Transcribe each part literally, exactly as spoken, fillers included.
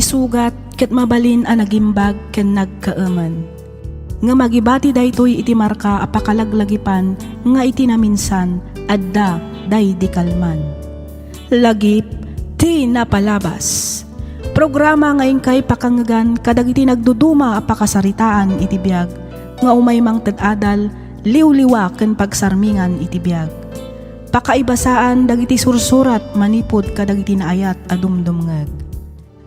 sugat ket mabalin a nagimbag ken nagkaemen. Ngem agibati daytoy iti marka a pakalaglagipan nga iti naminsan, adda daydi kalman. Lagip ti napalabas. Programa nga inkay pakangngegan kadagiti nagduduma a pakasaritaan iti biag nga umay mangted adal, liwliwa ken pagsarmingan iti biag. Pakaibasaan dagiti sursurat manipud kadagiti naayat a dumdumngeg.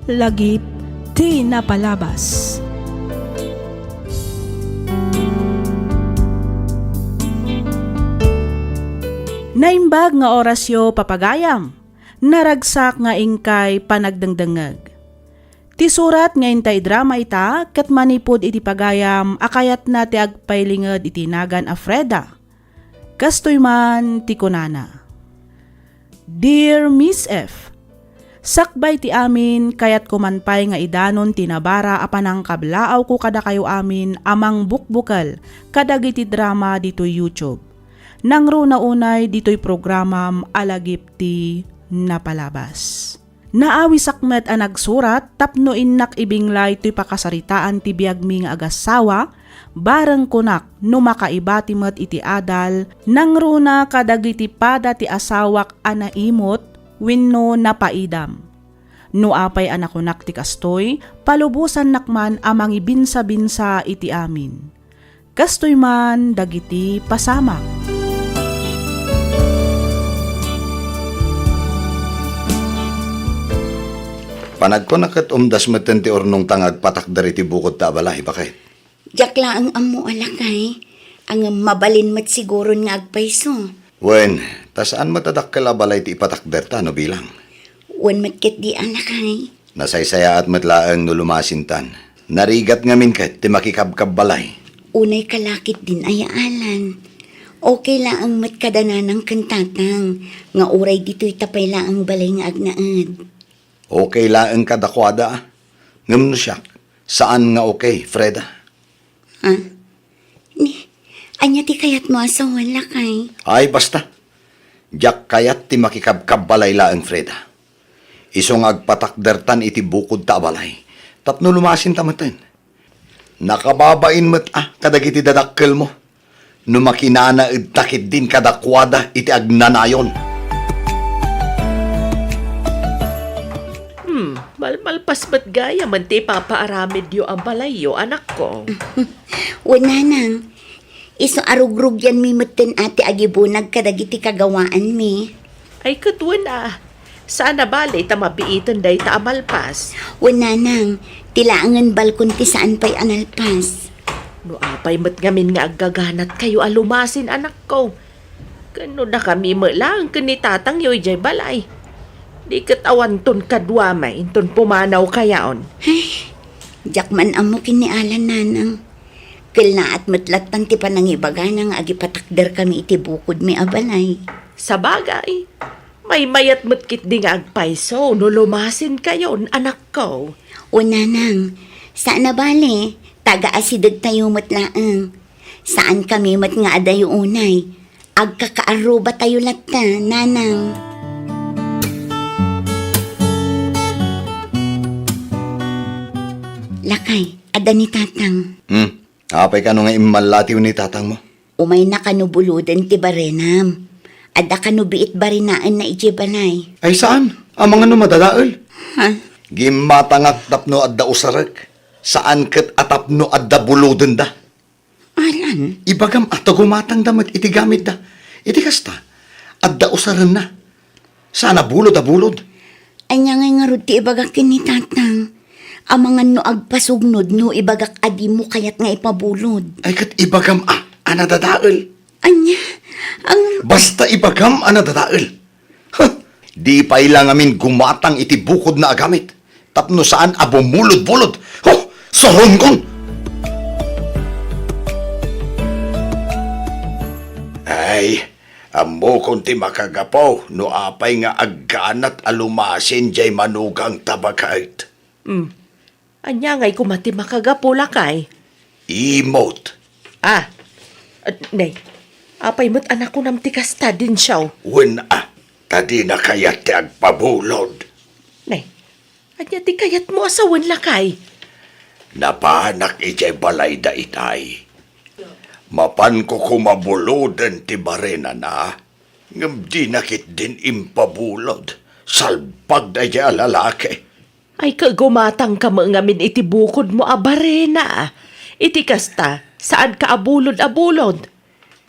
Lagip ti napalabas. Naimbag nga orasyo, papagayam. Naragsak nga inkay panagdengdengngeg. Ti surat nga intay drama ita ket manipud iti pagayam a kayatna ti agpailinged iti nagan a Freda. Kastoy man ti kunana, Dear Miss F, sakbay ti amin, kayatko man pay nga idanon ti nabara a panangkablaawko kadakayo amin a mangbukbukel kadagiti drama ditoy YouTube. Nangruna unay ditoy programam a lagip ti napalabas. Naawisak met a nagsurat tapno innak ibinglay toy pakasaritaan ti biagmi nga agassawa, bareng kunak no makaibati met iti adal, nangruna kadagiti pada ti asawak a naimut wenno napaidam. No apay a nakunak ti kastoy, palubosannak man a mangibinsabinsa iti amin. Kastoy man dagiti pasamak. Panagkuna ket umdas metten ti urnongta nga agpatakder iti bukod ta a balay, baket. Diak laeng ammo a lakay, ngem mabalin met siguron nga agpayso. Wen, ta saan met a dakkel a balay ti ipatakderta no bilang. Wen met ketdi a lakay. Nasaysayaat met laeng no lumasintan. Narigat ngamin ket ti makikabkabbalay. Unay kalakit din aya Alan. Okay laeng met kada nanang ken tatang, nga uray ditoy ta pay laeng balay nga agnaed. Okay laeng kadakuada, a. Ngem no siak, saan nga okay, Freda. Ha? Ni, ania ti kayatmo a sawen, lakay? Ay, basta. Diak kayat ti makikabkabbalay laeng, Freda. Isu nga agpatakdertan iti bukod ta a balay, tapno lumasinta metten. Nakababain met a kadagiti dadakkelmo no makinanaedta ketdin kadakuada iti agnanayon. Hmm, malmalpas met gayamen ti ipapaaramidyo a balayyo, anakko. Wen, nanang, isu a rugrugyanmi metten a ti agibunag kadagiti kagawaanmi. Ay, ket wen a, saan a bale ta mabiiten dayta a malpas. Wen, nanang, ti laengen balkon ti saan pay a nalpas. No apay met ngamin nga aggaganatkayo a lumasin, anakko. Ken no dakami met laeng ken ni tatangyo idiay balay, di ket awanton kaduami inton pumanawkayon. Ay, diak man ammo ken ni Alan, nanang. Kellaat met lattan ti panangibagana nga agipatakderkami iti bukodmi a balay. Sabagay, maymayat met ketdi nga agpayso no lumasinkayon, anakko. O, nanang, saan a bale, taga-asidegtayo met laeng. Saankami met nga adayo unay. Agkakaarrubatayo latta, nanang. Lakay, adda ni tatang. Hmm. Apay kano nga immallatiw ni tatangmo? Umayna kano buloden ti barenam. Adda kano biit barenaenna idiay balay. Ay, saan? Amangan no madadael? Ha? Gimmatangak tapno adda usarek. Saan ket a tapno adda bulodenda. Alan? Ibagam a ta gumatangda met iti gamitda. Iti kasta, adda usarenna. Saan a bulod a bulod. Ania ngay ngarud ti ibagak ken ni tatang? Amangan no agpasugnod no ibagak a dimo kayat nga ipabulod. Ay, ket ibagam a, a nadadael. Ania? Ang Basta ibagam a nadadael. Huh! Di pay la ngamin gumatang iti bukodna a gamit. Tapno saan a bumulod-bulod. Huh! Saronkon! Ay, ammokon ti makagapu no apay nga agganat a lumasin diay manugangta, baket. Hmm. Ania ngay koma ti makagapu, lakay? Imot. Ah, ah, ne, apay met a nakunam ti kasta, Dinsiaw? Wen a, ta dina kayat ti agpabulod. Ne, Ania ti kayatmo a sawen, lakay? Napanak idiay balayda itay. Mapanko koma buloden ti barenana, ngem dina ketdin impabulod. Salbag daydiay a lalaki. Ay, kagumatangka met ngamin iti bukodmo a barena. Iti kasta, saanka a bulod a bulod.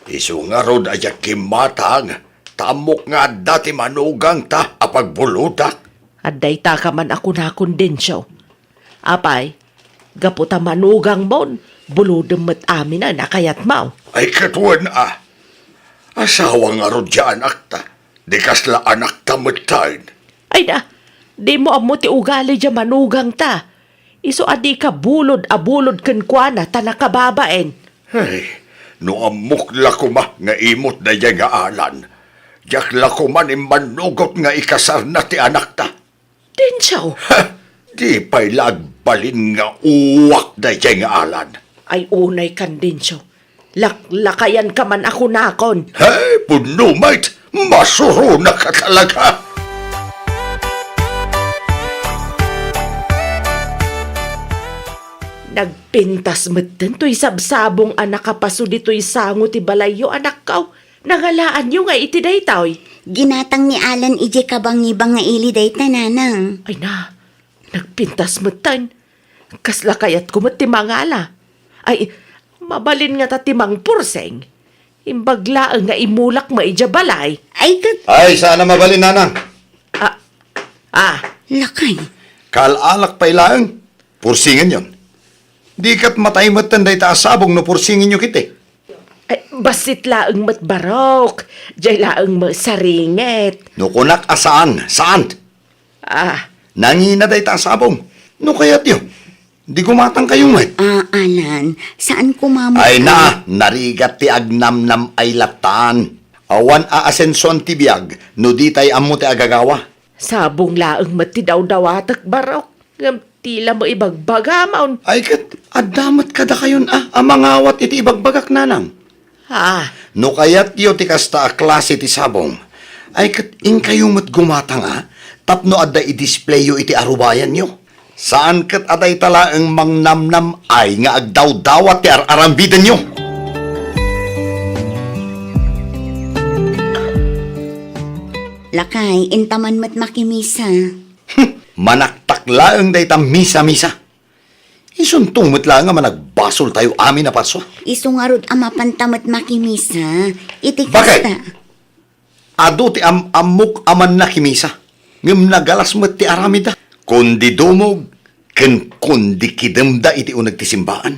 Isu ngarud a diak kimmatang, ta ammok nga adda ti manugangta a pagbulodak. Adda itaka man a kunakon, Dencio. Apay, gapu ta manugangmon, bulodem met aminen a kayatmo. Ay, ket wen a. Asawa ngarud diay anakta, di kasla anakta metten. Ay na, dimo ammo ti ugali diay manugangta. Isu a dika bulod a bulod kenkuana ta nakababain. Ay, no ammok la koma nga imot daydiay nga Alan, diak la koma immannugot nga ikasarna ti anakta. Dencio! Ha! Di pay la agbalin nga uwak daydiay nga Alan. Ay, unay kan, Dencio. Laklakayanka man a kunakon. Hey, pudno met! Masuronaka talaga! Nagpintas metten toy sabsabong a nakapaso ditoy sango ti balayyo, anakko. Nangalaanyo nga iti daytoy? Ginatang ni Alan idiay kabangibang nga ili dayta, nanang. Ay na, nagpintas metten. Kasla kayatko met ti mangala. Ay, mabalin ngata ti mangpursing. Imbag laeng nga imulak met idiay balay. Ay, ket Ay, saan a mabalin, nanang. Ah, ah. Lakay. Kaal-alak pay laeng. Pursingenyon. Di ket matay metten dayta a sabong no pursingenyo ketdi. Ay, bassit laeng met, barok. Diay laeng met saringet. No kunak a saan, saan? Ah. Nangina dayta a sabong. No kayatyo, di gumatangkayo met. Ah, Alan, saan koma met Ay na, narigat ti agnamnam ay latan. Awan a asensoan ti biag no ditay ammo ti agagawa. Sabong laeng met ti dawdawatek, barok. Ngem ti la met ibagbagamon. Ay ket, adda met kadakayon a, a mangawat iti ibagbagak, nanang. Ah. No kayatyo ti kasta a klase ti sabong, ay ket inkayo met gumatang a, tapno adda i-displayyo iti arubayanyo. Saan ket a dayta laeng mangnamnam-ay nga agdawdawat ti ar-aramidenyo. Lakay, inta man met makimisa. Hmm, manaktak laeng dayta misa-misa. Isunto met laeng a managbasoltayo amin a parsua. Isu ngarud a mapanta met makimisa. Iti Bakit? Kasta. Adu ti am-ammok a mannakimisa, ngem nagalas met ti aramidda. Kundi dumog, ken kundi kidemda iti uneg ti simbaan.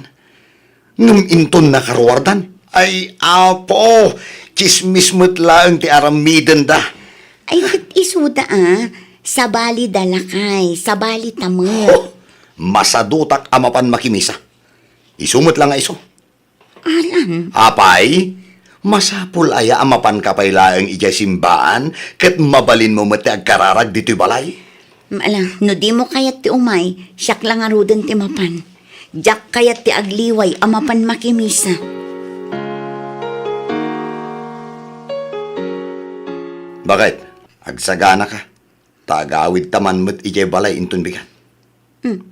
Ngem inton nakaruardan, ay, Apo, tsismis met laeng ti aramidenda. Ay, ket isuda a, sabali da lakay, sabali ta met. Ho! Masadutak a mapan makimisa. Isu met la nga isu. Alan. Apay, masapul aya a mapanka pay laeng idiay simbaan ket mabalinmo met ti agkararag ditoy balay? Ala, no dimo kayat ti umay, siak la ngaruden ti mapan. Diak kayat ti agliway a mapan makimisa. Bakit? Agsaganaka. Ta agawidta man met idiay balay inton bigat. Hmm.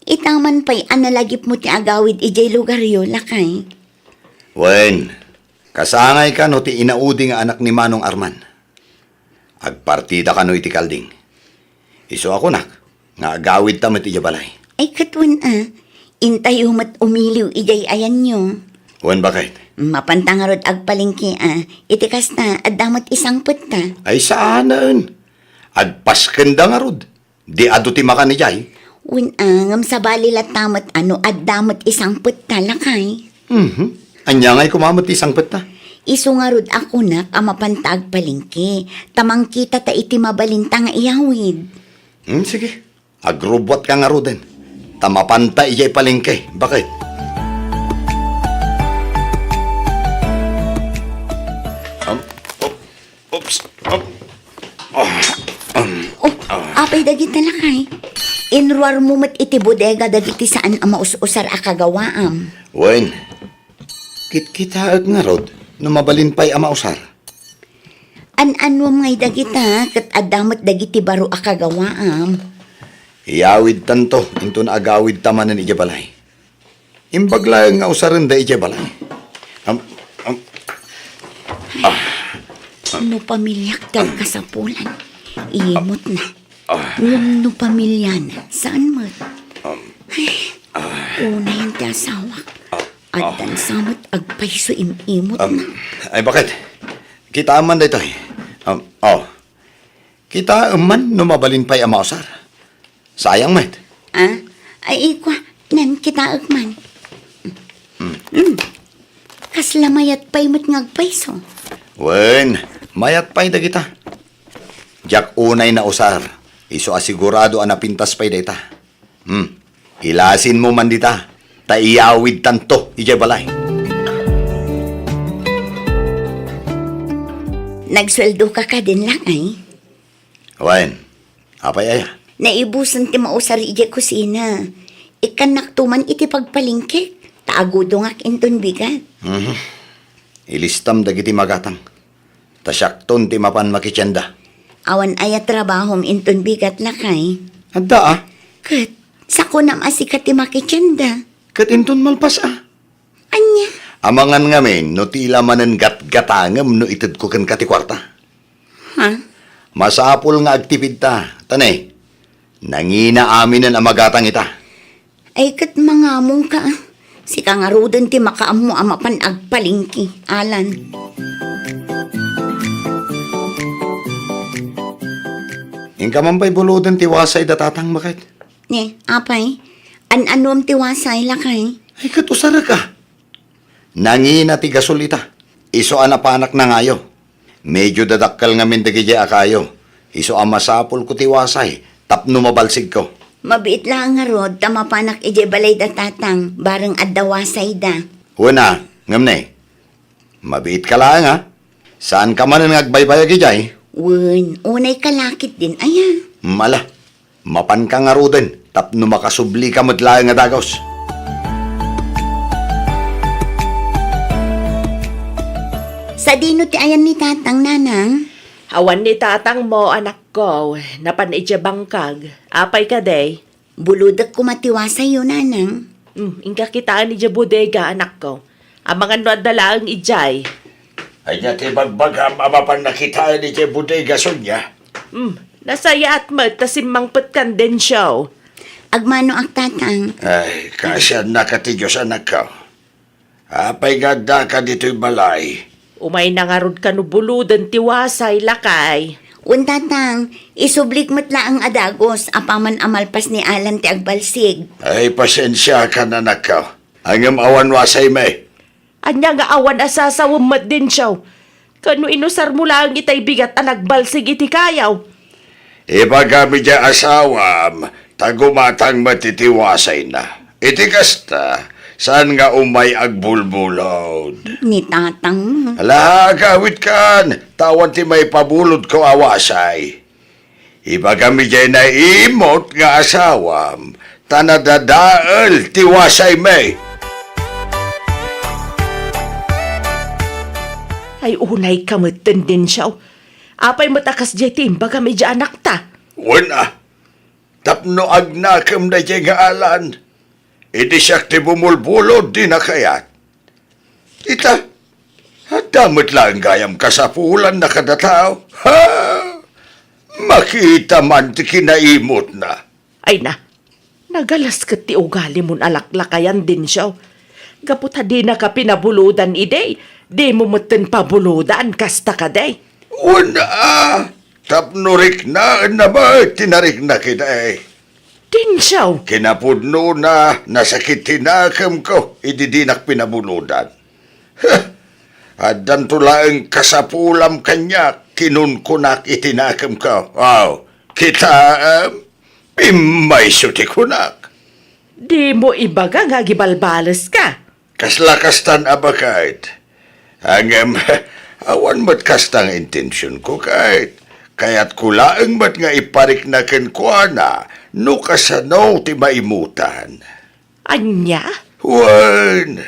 Ita man pay a nalagipmo ti agawid idiay lugaryo, lakay. Wen, kasangayka no ti inaudi nga anak ni Manong Arman. Agpartida kano iti kalding. Isu a kunak, nga agawidta met idiay balay. Ay, ket wen a, intayo met umiliw idiay ayanyo. Wen, bakit? Mapanta ngarud agpalengke a, iti kasta, adda met isangpetta. Ay, saanen. Agpaskenda ngarud. Di adu ti makan idiay? Wen a, ngem sabali latta met a no adda met isangpetta, lakay. Mhm. Ania ngay koma met ti isangpetta? Isu ngarud a kunak a mapanta agpalengke, ta mangkitata iti mabalinta nga iyawid. Hmm, sige. Agrubbuatka ngaruden, ta mapanta idiay palengke. Bakit? Um, oh. Oops. Op. Ah, um, Oh, ah. Apay dagita, lakay. Inruarmo met iti bodega dagiti saan a maus-usar a kagawaam. Wen, kitkitaek ngarud no mabalin pay a mausar. An-anuam ngay dagita, ket adda met dagiti baro a kagawaam. Iyawidtanto inton agawidta manen idiay balay. Imbag laeng nga usarenda idiay balay. Am, am, No pamiliak ti agkasapulan, imot na. Ngem no pamiliana, saan met? Ay, unayen ti asawak. Addan sa met agpayso im-imot na. Ay, baket? Kitaem man daytoy. Um, oh. Kitaem man no mabalin pay a mausar. Sayang met. Ah? Ay, ikwa, nan kitaek man. Mm. Kasla mayat pay met nga agpayso. Wen, mayat pay dagita. Diak unay nausar. Isu a sigurado a napintas pay dayta. Hmm. Ilasinmo man dita, ta iyawidtanto idiay balay. Nagsueldoka kadin, lakay? Wen, apay aya? Naibusen ti mausar idiay kusina. Ikkannakto man iti pagpalengkek, ta agudongak inton bigat. Mhm. Ilistam dagiti magatang. Ta siakton ti mapan makitienda. Awan aya trabahom inton bigat, lakay? Adda a. Ket, sakunam a sika ti makitienda. Ket inton malpas a. Ania? Amangan ngamin no ti ila manen gatgatangem no itedko kenka ti kuarta. Ha? Masapul nga agtipidta. Ta ne, nangina aminen a magatang ita. Ay, ket mangamongka, a. Sika ngaruden ti makaammo a mapan agpalengke, Alan. Inka man pay buloden ti wasay da tatang, baket? Ne, apay? An-anuem ti wasay, lakay? Ay, ket usarek a. Nangina ti gasol ita. Isu a napanak nangayo. Medio dadakkel ngamin dagidiay a kayo. Isu a masapulko ti wasay tapno mabalsigko. Mabiit laeng ngarud ta mapanak idiay balay da tatang, bareng adda wasayda. Wen a, ngem ne, mabiitka laeng a. Saanka manen nga agbaybayag idiay? Wen, unay kalakit din aya. Mala, mapanka ngaruden tapno makasublika met laeng a dagus. Sadino ti ayan ni tatang, nanang? Awan ni tatangmo, anakko, napan idiay bangkag. Apay kadi? Bulodek koma ti wasayyo, nanang. Hmm, inka kitaen idiay bodega, anakko. Amangan no adda laeng idiay. Ania ti bagbagam a mapan nakitaen idiay bodega, Sonia? Hmm, nasayaat met ta simmangpetkan, Dencio. Agmanoak, tatang. Ay, kaasiannaka ti Dios, anakko. Apay nga addaka ditoy balay? Umayna ngarud kano buloden ti wasay, lakay. Wen, tatang, isublik met laeng a dagus apaman a malpas ni Alan ti agbalsig. Ay, pasensiakan, anakko. Ngem awan wasaymi. Ania nga awan a sasawem met, Dencio? Kano inusarmo laeng itay bigat a nagbalsig iti kayaw? Ibagam idiay asawam ta gumatang met iti wasayna. Iti kasta, saan nga umay agbulbulod. Ni tatang. Ala, agawidkan, ta awan ti maipabulodko a wasay. Ibagam idiay naimot nga asawam, ta nadadael ti wasaymi. Ay, unayka met, Dencio. Apay met a kasdiay ti imbagam idiay anakta? Wen a, tapno agnakem daydiay nga Alan. Idi siak ti bumulbulod, dina kayat. Ita, adda met laeng gayam kasapulanna kadatayo. Ha? Makita man ti kinaimotna. Ay na, nagalas ket ti ugalimon a laklakayan, Dencio. Gapu ta dinaka pinabulodan idi, dimo metten pabulodan, kasta kadi? Wen a, tapno riknaenna met ti nariknak idi. Dencio! Kinapudnona, nasakit ti nakemko idi dinak pinabulodan. Heh! Addanto laeng kasapulam kaniak, kinunkunak iti nakemko. Aw, kitaem? Pimmayso ti kunak. Dimo ibaga nga agibalbaleska. Kasla kastan a baket. Ngem, awan met kasta nga intensionko, ket kayatko laeng met nga iparikna kenkuana no kasano ti maimutan. Ania? Wen,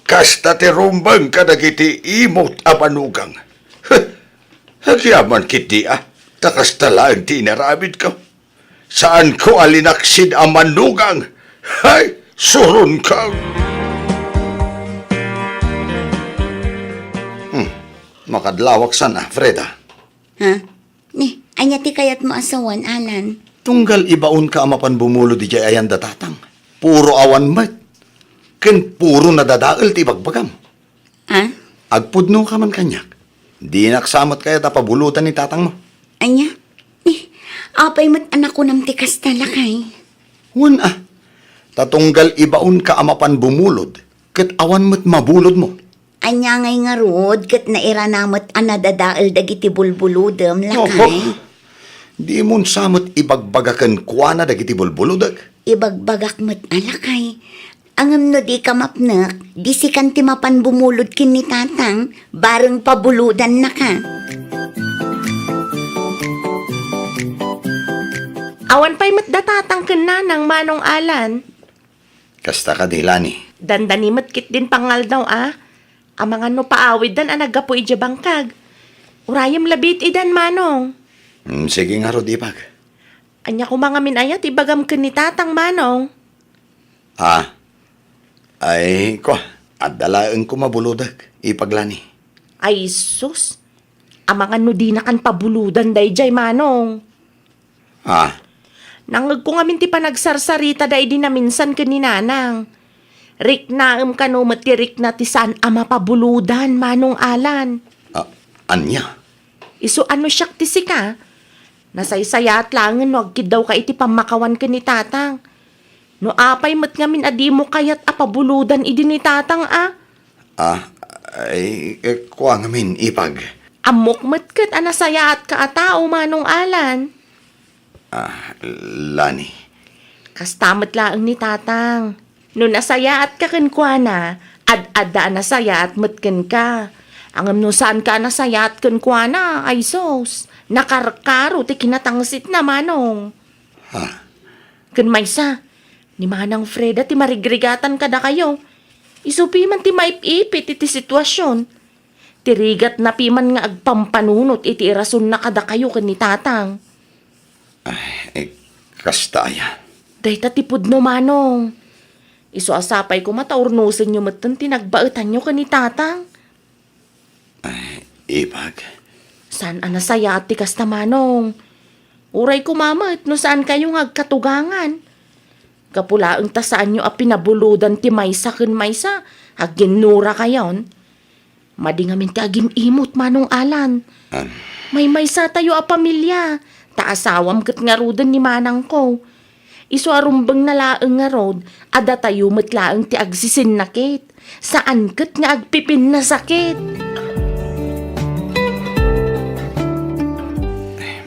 kasta ti rumbeng kadagiti imot a manugang. Heh, agyaman ketdi a, ta kasta laeng ti inaramidko. Saanko a linaksid a manugang. Hay, suronka! Hmm, makadlawak sana, Freda. Ha? Ni, ania ti kayatmo a sawen, Alan? Tunggal ibaonka a mapan bumulod idiay ayan da Tatang. Puro awan met. Ken puro nadadael ti ibagbagam. Ah? Agpudnoka man kaniak. Dinak sa met kayat a pabulodan ni Tatangmo. Ania? Ni, apay met a nakunam ti kasta, lakay? Wen a. Ta tunggal ibaonka a mapan bumulod, ket awan met mabulodmo. Ania ngay ngarud ket nairana met a nadadael dagiti bulbulodem, lakay? Oho. Dimon sa met ibagbaga kenkuana dagiti bulbulodek. Ibagbagak met a, lakay. Ngem no dika mapnek, di sikan ti mapan bumulod ken ni Tatang, bareng pabulodannaka. Awan pay met da Tatang ken Nanang, Manong Alan. Kasta kadi, Lani? Dandani met ketdin pangngaldaw a. Amangan no paawiddan a naggapu idiay bangkag. Urayem labiit idan, Manong. Hmm, sige ngarud, Ipag. Ania koma ngamin aya ti ibagam ken ni Tatang, Manong? Ah. Ay, kua, adda laeng koma bulodek, Ipag Lani. Ay, sus. Amangan no dinakan pabulodan daydiay, Manong. Ah. Nangngegko ngamin ti panagsarsaritada idi naminsan ken ni Nanang. Riknaem kano met ti rikna ti saan a mapabulodan, Manong Alan. Ah, ania? Isu a no siak ti sika, nasaysayaat laengen no agkiddawka iti pammakawan ken ni Tatang. No apay met ngamin a dimo kayat a pabulodan idi ni Tatang a? Ah, ay, eh, kua ngamin, Ipag. Ammok met ket a nasayaatka a tao, Manong Alan. Ah, Lani. Kasta met laeng ni Tatang. No nasayaatka kenkuana, ad-adda a nasayaat met kenka. Ngem no saanka a nasayaat kenkuana, ay sus, nakarkaro ti kinatangsitna, Manong. Ha? Ken maysa, ni Manang Freda ti marigrigatan kadakayo. Isu piman ti maip-ipit iti situasion. Ti rigatna piman nga agpampanunot iti irasonna kadakayo ken ni Tatang. Ay, eh, kasta aya. Dayta ti pudno, Manong. Isu a sapay koma ta urnosenyo metten ti nagbaetanyo ken ni Tatang. Ay, Ipag. Saan a nasayaat ti kasta, Manong. Uray koma met no saankayo nga agkatugangan. Gapu laeng ta saanyo a pinabulodan ti maysa ken maysa, aginnurakayon. Madi ngamin ti agim-imot, Manong Alan. An? Maymaysatayo a pamilia, ta asawam ket ngaruden ni manangko. Isu a rumbengna laeng ngarud a datayo met laeng ti agsisinnakit, saan ket nga agpipinnasakit.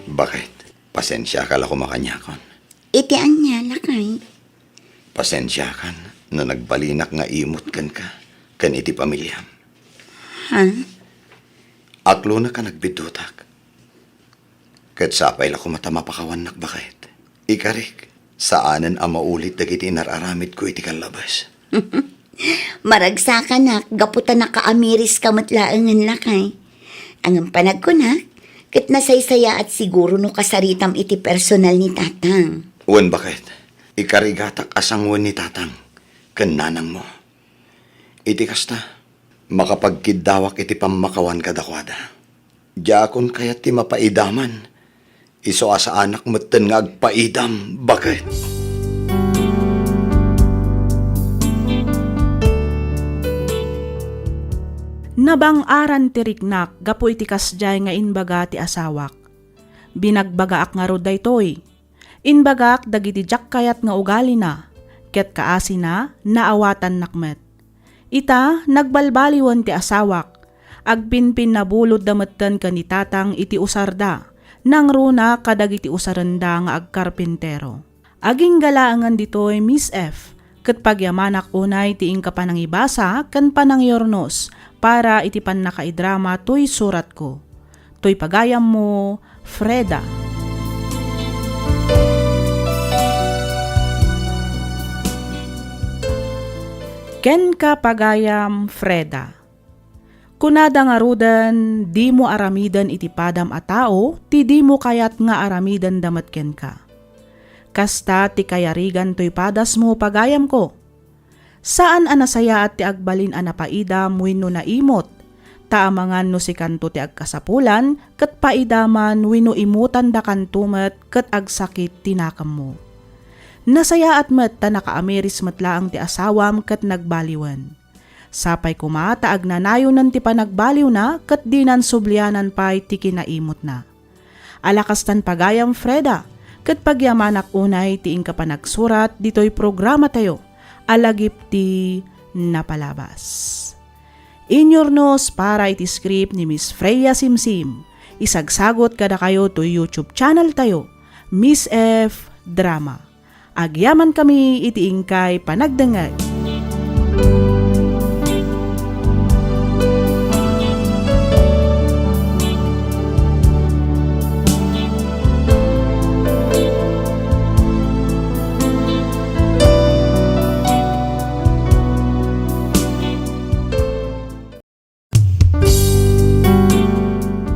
Bakit? Pasensiaka la koma kaniakon. Iti ania, lakay? Pasensiakan no nagbalinak nga imot kenka ken iti pamiliam. Ha? Aklonak a nagbiddutak. Ket sapay la koma ta mapakawannak, baket. Ikarik, saanen a maulit dagiti inar-aramidko iti kallabes. Maragsakanak gapu ta nakaamiriska met laengen, lakay. Ngem panagkunak, ket nasaysayaat siguro no kasaritam iti personal ni Tatang. Wen, baket, ikarigatak a sanguen ni Tatang ken nanangmo. Iti kasta, makapagkiddawak iti pammakawan kadakuada. Diakon kayat ti mapaidaman. Isu a saanak metten nga agpaidam, baket. Nabang-aran ti riknak gapu iti kasdiay nga imbaga ti asawak. Binagbagaak ngarud daytoy. Imbagak dagiti diak kayat nga ugalina, ket kaasina, naawatannak met. Ita, nagbalbaliwen ti asawak. Agpinpinnabulodda metten ken ni Tatang iti usarda. Nangruna kadagiti usarenda nga agkarpintero. Agingga laengen ditoy, Miss F, ket pagyamanak unay ti inka panangibasa ken panangyurnos para iti pannakaidrama toy suratko. Toy pagayammo, Freda. Kenka, pagayam Freda. Kunada ngaruden, dimo aramiden iti padam a tao ti dimo kayat nga aramidenda met kenka. Kasta ti kayarigan toy padasmo, pagayamko. Saan a nasayaat ti agbalin a napaidam wenno naimut, ta amangan no sikanto ti agkasapulan ket paidaman wenno imutandakanto met ket agsakit ti nakemmo. Nasayaat met ta nakaamiris met laeng ti asawam ket nagbaliwen. Sapay koma ta agnanayonen ti panagbaliwna ket dinan sublianan pay ti kinaimutna. Ala kastan pagayam Freda, ket pagyamanak unay ti inka panagsurat ditoy programatayo a lagip ti napalabas. Inyurnos para iti script ni Miss Freya Simsim. Isagsagot kadakayo toy YouTube channel tayo, Miss F Drama. Agyamankami iti inkay panagdengngeg.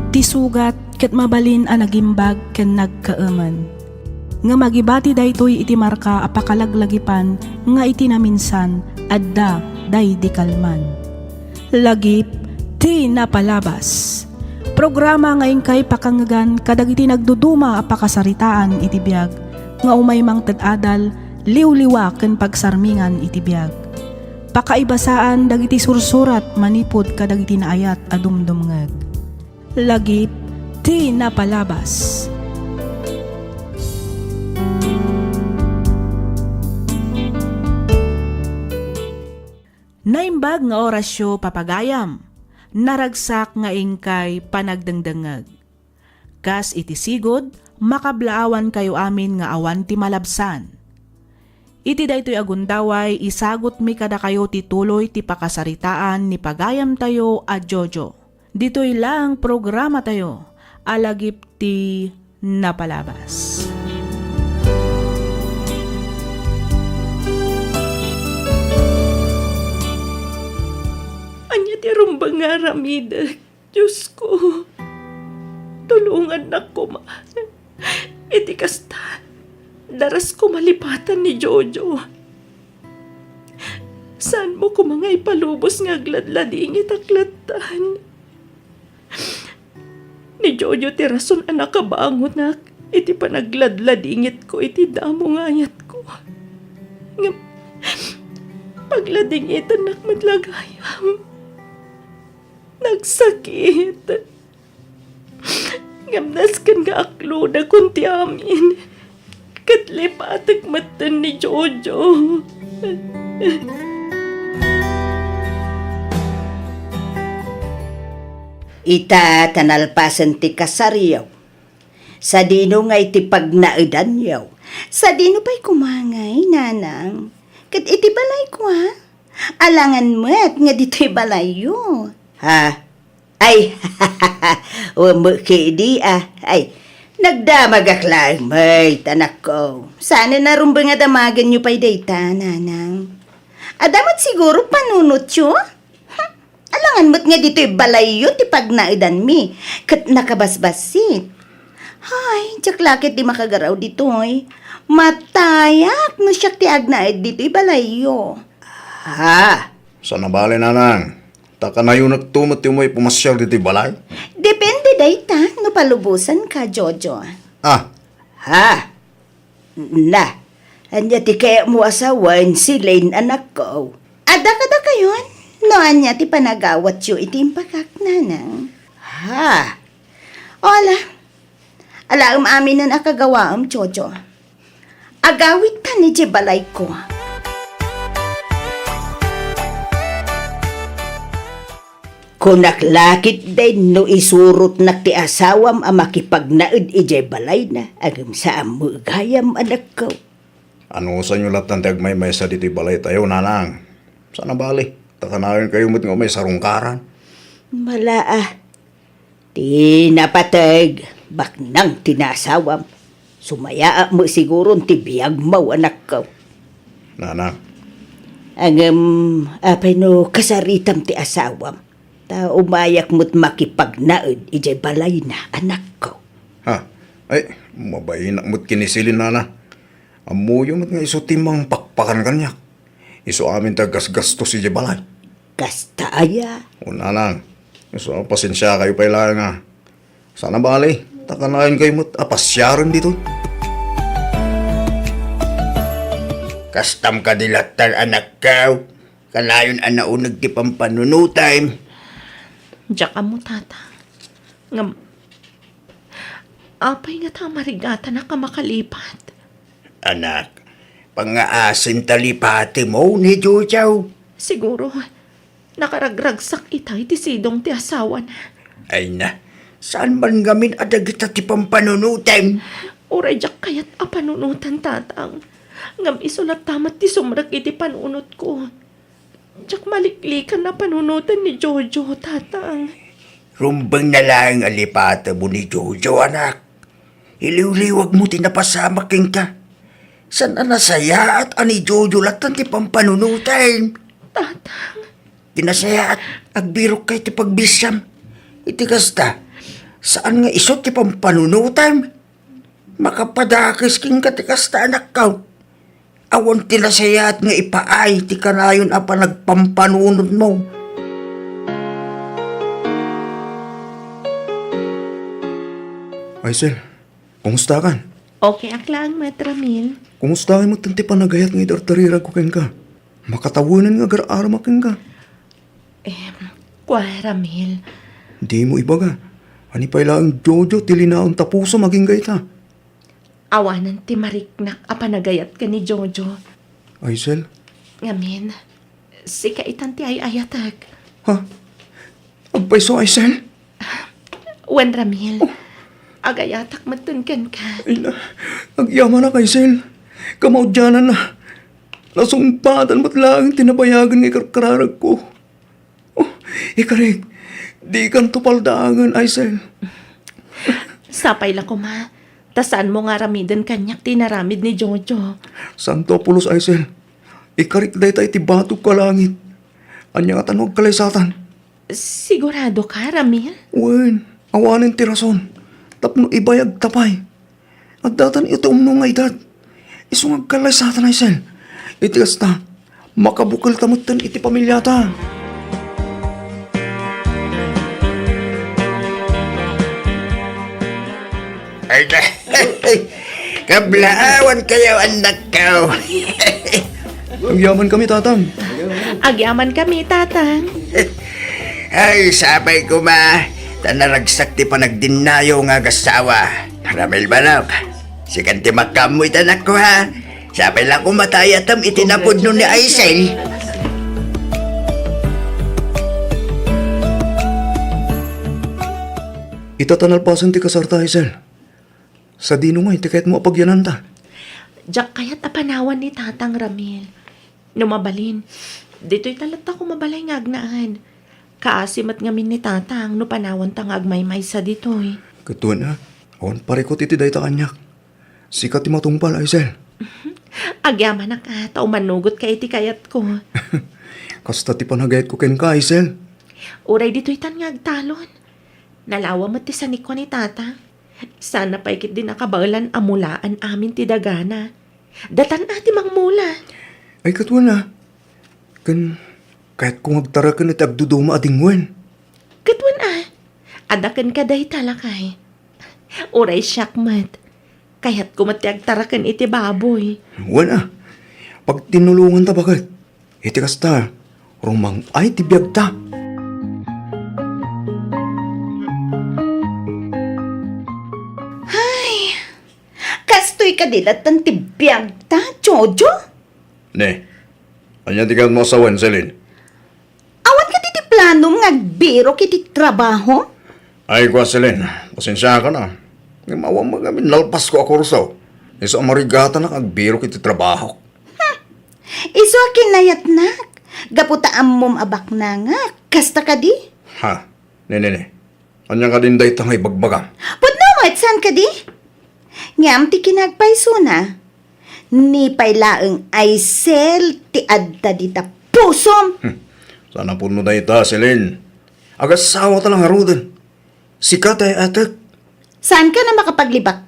Ti sugat ket mabalin a nagimbag ken nagkaemen. Ngem agibati daytoy iti marka a pakalaglagipan nga iti naminsan adda daydi kalman. Lagip ti napalabas. Programa nga inkay pakangngegan kadagiti nagduduma a pakasaritaan iti biag nga umay mangted adal, liwliwa ken pagsarmingan iti biag. Pakaibasaan dagiti sursurat manipud kadagiti naayat a dumdumngeg. Lagip ti napalabas. Naimbag nga orasyo, papagayam. Naragsak nga inkay panagdengdengngeg. Kas iti sigud, makablaawankayo amin nga awan ti malabsan. Iti daytoy a gundaway, isagutmi kadakayo ti tuloy ti pakasaritaan ni pagayamtayo a Jojo. Ditoy laeng programatayo a lagip ti napalabas. Ania ti rumbeng nga aramidek? Diosko, tulongannak koma. Iti kasta, daras koma lipatan ni Jojo. Saanmo koma nga ipalubos nga agladladingit a lattan. Ni Jojo ti rason a nakabangonak iti panagladladingitko iti damo nga ayatko. Ngem pagladingitannak met la gayam. Nagsakit. Ngem nasken nga aklodakon ti amin, ket lipatek metten ni Jojo. Ita ta nalpasen ti kasaryo. Sadino ngay ti pagnaedanyo? Sadino pay koma ngay, nanang? Ket iti balayko, a? Alangan met nga ditoy balayyo. Ha? Ay, wen met ketdi, a. Ay, nagdamagak laeng met, anakko. Saan a rumbeng a damagenyo pay dayta, nanang? Adda met siguro panunotyo? Hm, alangan met nga ditoy balayyo ti pagnaedanmi, ket nakabasbassit. Hay, diak la ketdi makagaraw ditoy. Matayak no siak ti agnaed ditoy balayyo. Ha? Saan a bale, nanang. Ta kanayonekto met ti umay pumasiar ditoy balay. Depende dayta no palubosanka, Jojo. Ah. Ha? Na, ania ti kayatmo a sawen, Celine, anakko? Adda kadakayon no ania ti panagawatyo iti impakak, nanang? Ha? Ala, alaem aminen a kagawaem, Jojo. Agawidtan idiay balayko. Kunak la ketdin no isurotnak ti asawam a makipagnaed idiay balayna, ngem saan met gayam, anakko. Anusanyo lattan ti agmaymaysa ditoy balaytayo, nanang? Saan a bale, ta kanayonkayo met nga umay sarungkaran. Bala a. Ti napateg, baknang ti naasawam. Sumayaat met siguron ti biagmo, anakko. Nanang. Ngem, apay no kasaritam ti asawam? Ta umayak met makipagnaed idiay balayna, anakko. Ha? Ay, mabainak met ken ni Celine, nana. Ammoyo met nga isu ti mangpakpakan kaniak. Isu amin ti aggasgastos idiay balay. Kasta aya? O, nanang, isu a pasensiakayo pay laeng a. Saan a bale, ta kanayon kayo met a pasiaren ditoy. Kastam kadi latta, anakko? Kanayon a nauneg ti pampanunotem. Diak ammo, tata. Ngem, apay ngata a marigatanak a makalipat? Anak, pangngaasim ta lipatemo ni Jojo. Siguro, nakaragragsak ita iti sidong ti asawana. Ay na, saan man ngamin a dagita ti pampanunotem? Uray diak kayat a panunoten, tatang. Ngem isu latta met ti sumrek iti panunotko. Diak maliklikan a panunoten ni Jojo, tatang. Rumbeng na laeng a lipatemo ni Jojo, anak. Iliwliwagmo ti napasamak kenka. Saan a nasayaat a ni Jojo latta ti pampanunotem? Tatang. Ti nasayaat, agbirokka iti pagbisiam. Iti kasta, saan nga isu ti pampanunotem? Makapadakes kenka ti kasta, anakko. Awan ti nasayaat nga ipaay ti kanayon a panagpampanunotmo. Aisel, kumustakan? Okay ak laeng met, Ramil. Kumustakan met ti panagayat nga idardariragko kenka? Makatawenan nga agar-aramak kenka. Em, kua, Ramil. Dimo ibaga. Ani pay laeng Jojo ti linaon ta pusom agingga ita? Awanen ti mariknak a panagayat ken ni Jojo. Aisel? Ngamin, sika itan ti ay-ayatek. Ha? Agpayso, Aisel? Wen, Ramil. Oh. Agayatak metten kenka. Ay na, agyamanak, Aisel. Kamaudiananna. Nasungpatan met laeng ti nabayagen nga ikarkararagko. Oh, ikarik, dikanto paldaangen, Aisel. Sapay la koma, ta saanmo nga aramiden kaniak ti inaramid ni Jojo. Santo a pulos, Aisel. Ikarik dayta iti batogko a langit. Ania ngata no agkalaysatan? Sigurado ka, Ramil? Wen, awanen ti rason. Tapno ibayagta pay. Addatan iti umno nga edad. Isu nga agkalaysatan, Aisel. Iti kasta, makabukelta metten iti pamiliata. Ay, kablaawan kayo, anakko. Agyamankami, tatang. Agyamankami, tatang. Ay, sapay koma, ta naragsak ti panagdinnayo nga agasawa. Ramil manok, sikan ti makaammo ita, anakko, ha? Sapay la koma ta ayatem iti napudno ni Aisel. Ita ta nalpasen ti kasarta, Aisel. Sadino ngay ti kayatmo a pagyananta? Diak kayat a panawan ni Tatang, Ramil. No mabalin, ditoy ta latta koma balay nga agnaan. Kaasi met ngamin ni Tatang no panawanta nga agmaymaysa ditoy. Ket wen a, awan parikut iti dayta kaniak. Sika ti matungpal, Aisel. Agyamanak a, ta umanugotka iti kayatko. Kasta ti panagayatko kenka, Aisel. Uray ditoytan nga agtalon. Nalawa met ti sanikua ni Tatang. Sana pay ketdi nakabaelan a mulaan amin ti dagana. Datan a ti mangmula. Ay, ket wen a. Ken kayatko nga agtaraken iti agduduma a dingwen. Ket wen a. Adda kenka dayta, lakay. Uray siak met. Kayatko met ti agtaraken iti baboy. Wen a. Pagtinulonganta baket. Iti kasta, rumang-ay ti biagta. Ay, kastoy kadi latta ti biagta, Jojo? Ne, ania ti kayatmo a sawen, Celine? Awan kadi ti planom nga agbirok iti trabaho? Ay, kua, Celine, pasensiakan a. Ngem awan met ngamin nalpasko a kurso. Isu a marigatanak agbirok iti trabahok. Hmm. Isu a kinayatnak. Gapu ta ammom a baknangak. Kasta kadi? Ha? Ne, ne, ne. Ania kadin dayta nga ibagbagam? Pudno met, saan kadi? Ngem ti kinagpaysona, ni pay laeng Aisel ti adda dita pusom. Hmm. Saan a pudno dayta, Celine. Agasawata la ngaruden. Sika ti ay-ayatek. Saanka a makapaglibak.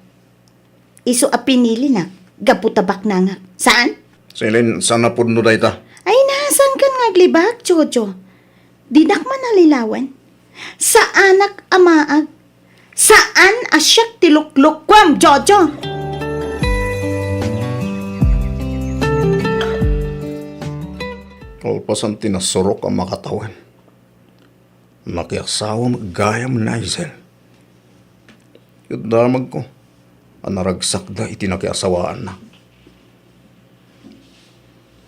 Isu a pinilinak. gapu ta baknangak. Saan? Celine, saan a pudno dayta? Ay na, saankan nga aglibak, Jojo? Dinak man alilawen. Saanak a maag. Saan a siak ti luklukuem, Jojo? Kalpasan ti nasurok a makatawen, nakiasawa met gayam ni Aisel. Ket damagko a naragsakda iti nakiasawaanna.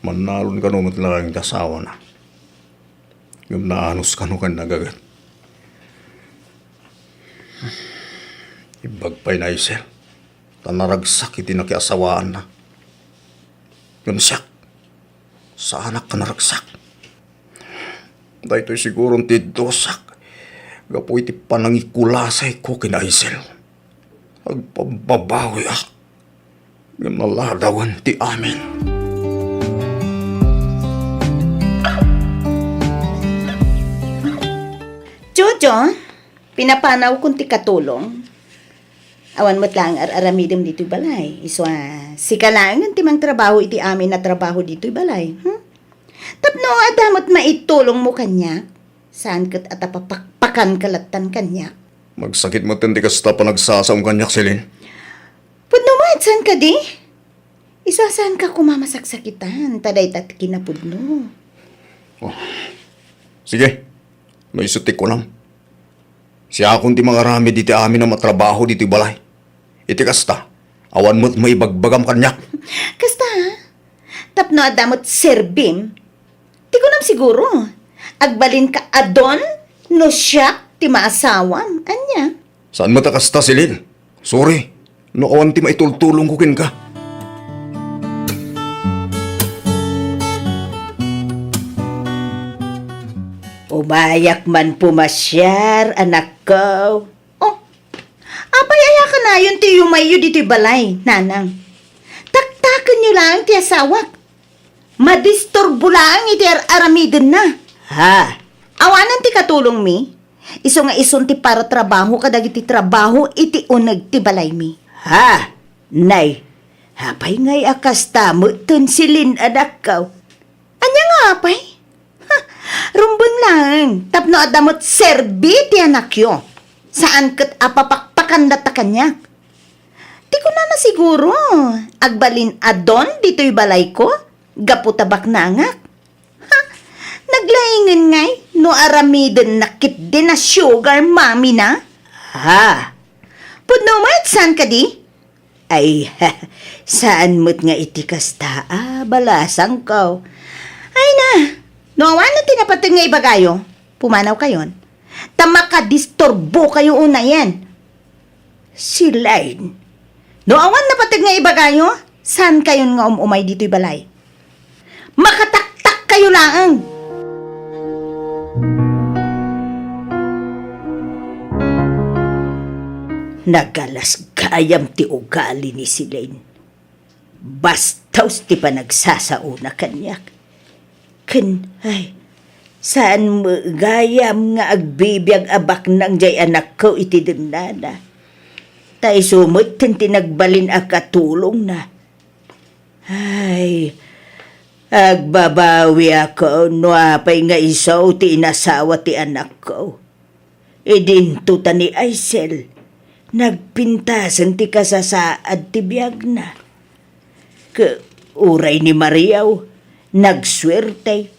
Mannalon kano met laeng ti asawana. Ngem naanus kano ken nagaget. Imbag pay ni Aisel ta naragsak iti nakiasawaanna. Ngem siak, saanak a naragsak. Daytoy siguron ti dusak gapu iti panangikulasayko ken Aisel. Agpabbabawiak, ngem naladawen ti amin. Jojo, pinapanawkon ti katulong. Awan met laeng ar-aramidem ditoy balay. Isu a, sika laengen ti mangtrabaho iti amin a trabaho ditoy balay. Hmm? Tapno adda met maitulongmo kaniak, saan ket a tapapakpakanka lattan kaniak. Magsakit metten ti kasta panagsasaom kaniak, Celine. Pudno met, saan kadi? Isu a saanka koma masaksakitan, ta dayta ti kinapudno. Oh. Sige, no isu ti kunam. Siakon ti mangaramid iti amin a matrabaho ditoy balay. Iti kasta, awan met maibagbagam kaniak. Kasta, ha? Tapno adda met serbim, ti kunam siguro, agbalinka a don no siak ti maasawam. Ania? Saan met a kasta, Celine. Sorry, no awan ti maitultulongko kenka. Umayak man pumasiar, anakko. Oh, apay aya kanayon ti yumayyo ditoy balay, nanang? Taktakenyo laeng ti asawak. Madisturbo laeng iti ar-aramidenna. Ha? Awanen ti katulongmi, isu nga isun ti paratrabaho kadagiti trabaho iti uneg ti balaymi. Ha? Nay, apay ngay a kasta metten, Celine, anakko? Ania nga apay? Ha, rumbeng laeng tapno adda met serbi ti anakyo. Saan ket a papakpakan latta kaniak. Ti kunana siguro, agbalin a don ditoy balayko, gapu ta baknangak. Ha, naglaingen ngay no aramidenna ketdi a sugar mommy na? Ha? Pudno met, saan kadi? Ay, saan met nga iti kasta a balasangko. Ay na, no awan ti napateg nga ibagayo, pumanawkayon. Ta makadisturbokayo unayen. Celine, no awan napateg nga ibagayo, saankayon nga um-umay ditoy balay. Makataktakkayo laeng! Nagalas gayam ti ugali ni Celine. Bastos ti panagsasaona kaniak. Ken, ay, saan met gayam nga agbibiag a baknang jay anakko iti dennana. Ta isu metten ti nagbalin a katulongna. Ay, agbabawiak no apay nga isu ti inasawa ti anakko. Idinto ta ni Aisel, nagpintasen ti kasasaad ti biagna. Ket uray ni Mariaw, nagsuerte,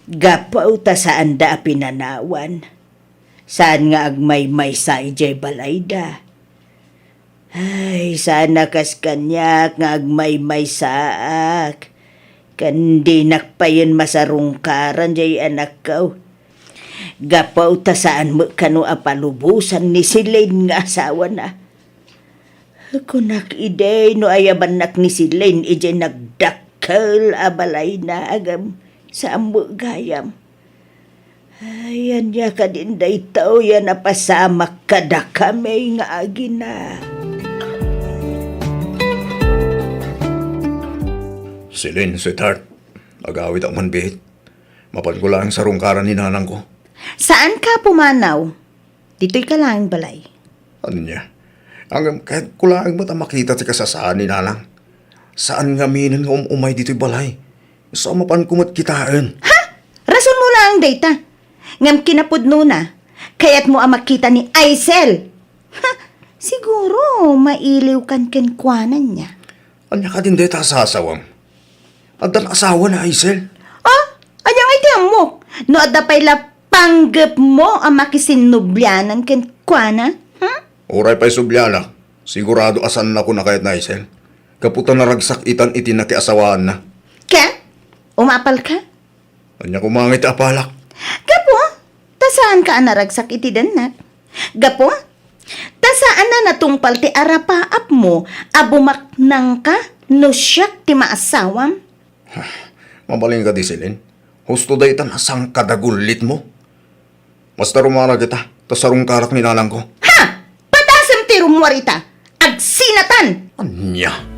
gapu ta saanda a pinanawan. Saan nga agmaymaysa idiay balayda. Ay, saan a kas kaniak nga agmaymaysaak. Ken dinak payen masarungkaran jay anakko. Gapu ta saan met kano a palubosan ni Celine nga asawana. Kunak idi no ayabannak ni Celine idiay nagdakkel a balayna, agem, saan met gayam. Ay, ania kadin daytoy a napasamak kadakami nga agina? Celine, sweetheart, agawitak man biit. Mapanko laeng sarungkaran ni nanangko. Saanka a pumanaw. Ditoyka laeng balay. Ania? Ngem, kayatko laeng met a makita ti kasasaan ni nanang. Saan ngaminen nga um-umay ditoy balay. Isu a mapanko met kitaen. Ha? Rason mo laeng dayta. Ngem kinapudnona, kayatmo a makita ni Aisel. Ha? Siguro, mailiwkan kenkuana nia. Ania kadin dayta a sasawam? Addan asawa ni Aisel? Ah? Ania ngay ti ammok? No adda pay la panggepmo a makisinnublianan kenkuana? Hmm? Uray pay subliana, sigurado a saannakon a kayat ni Aisel. Gapu ta naragsak itan iti nakiasawaanna. Ken? Umapalka? Ania koma ngay ti apalak? Gapu ta saanka a naragsak iti dennak. Gapu ta saan a natungpal ti arapaapmo a bumaknangka no siak ti maasawam. Mabalin kadi, Celine. Husto daytan a sangkadagullitmo. Basta rummuar kita, ta sarungkarak ni nanangko. Ha! Patasem ti rummuar ita! Agsinatan! Ania?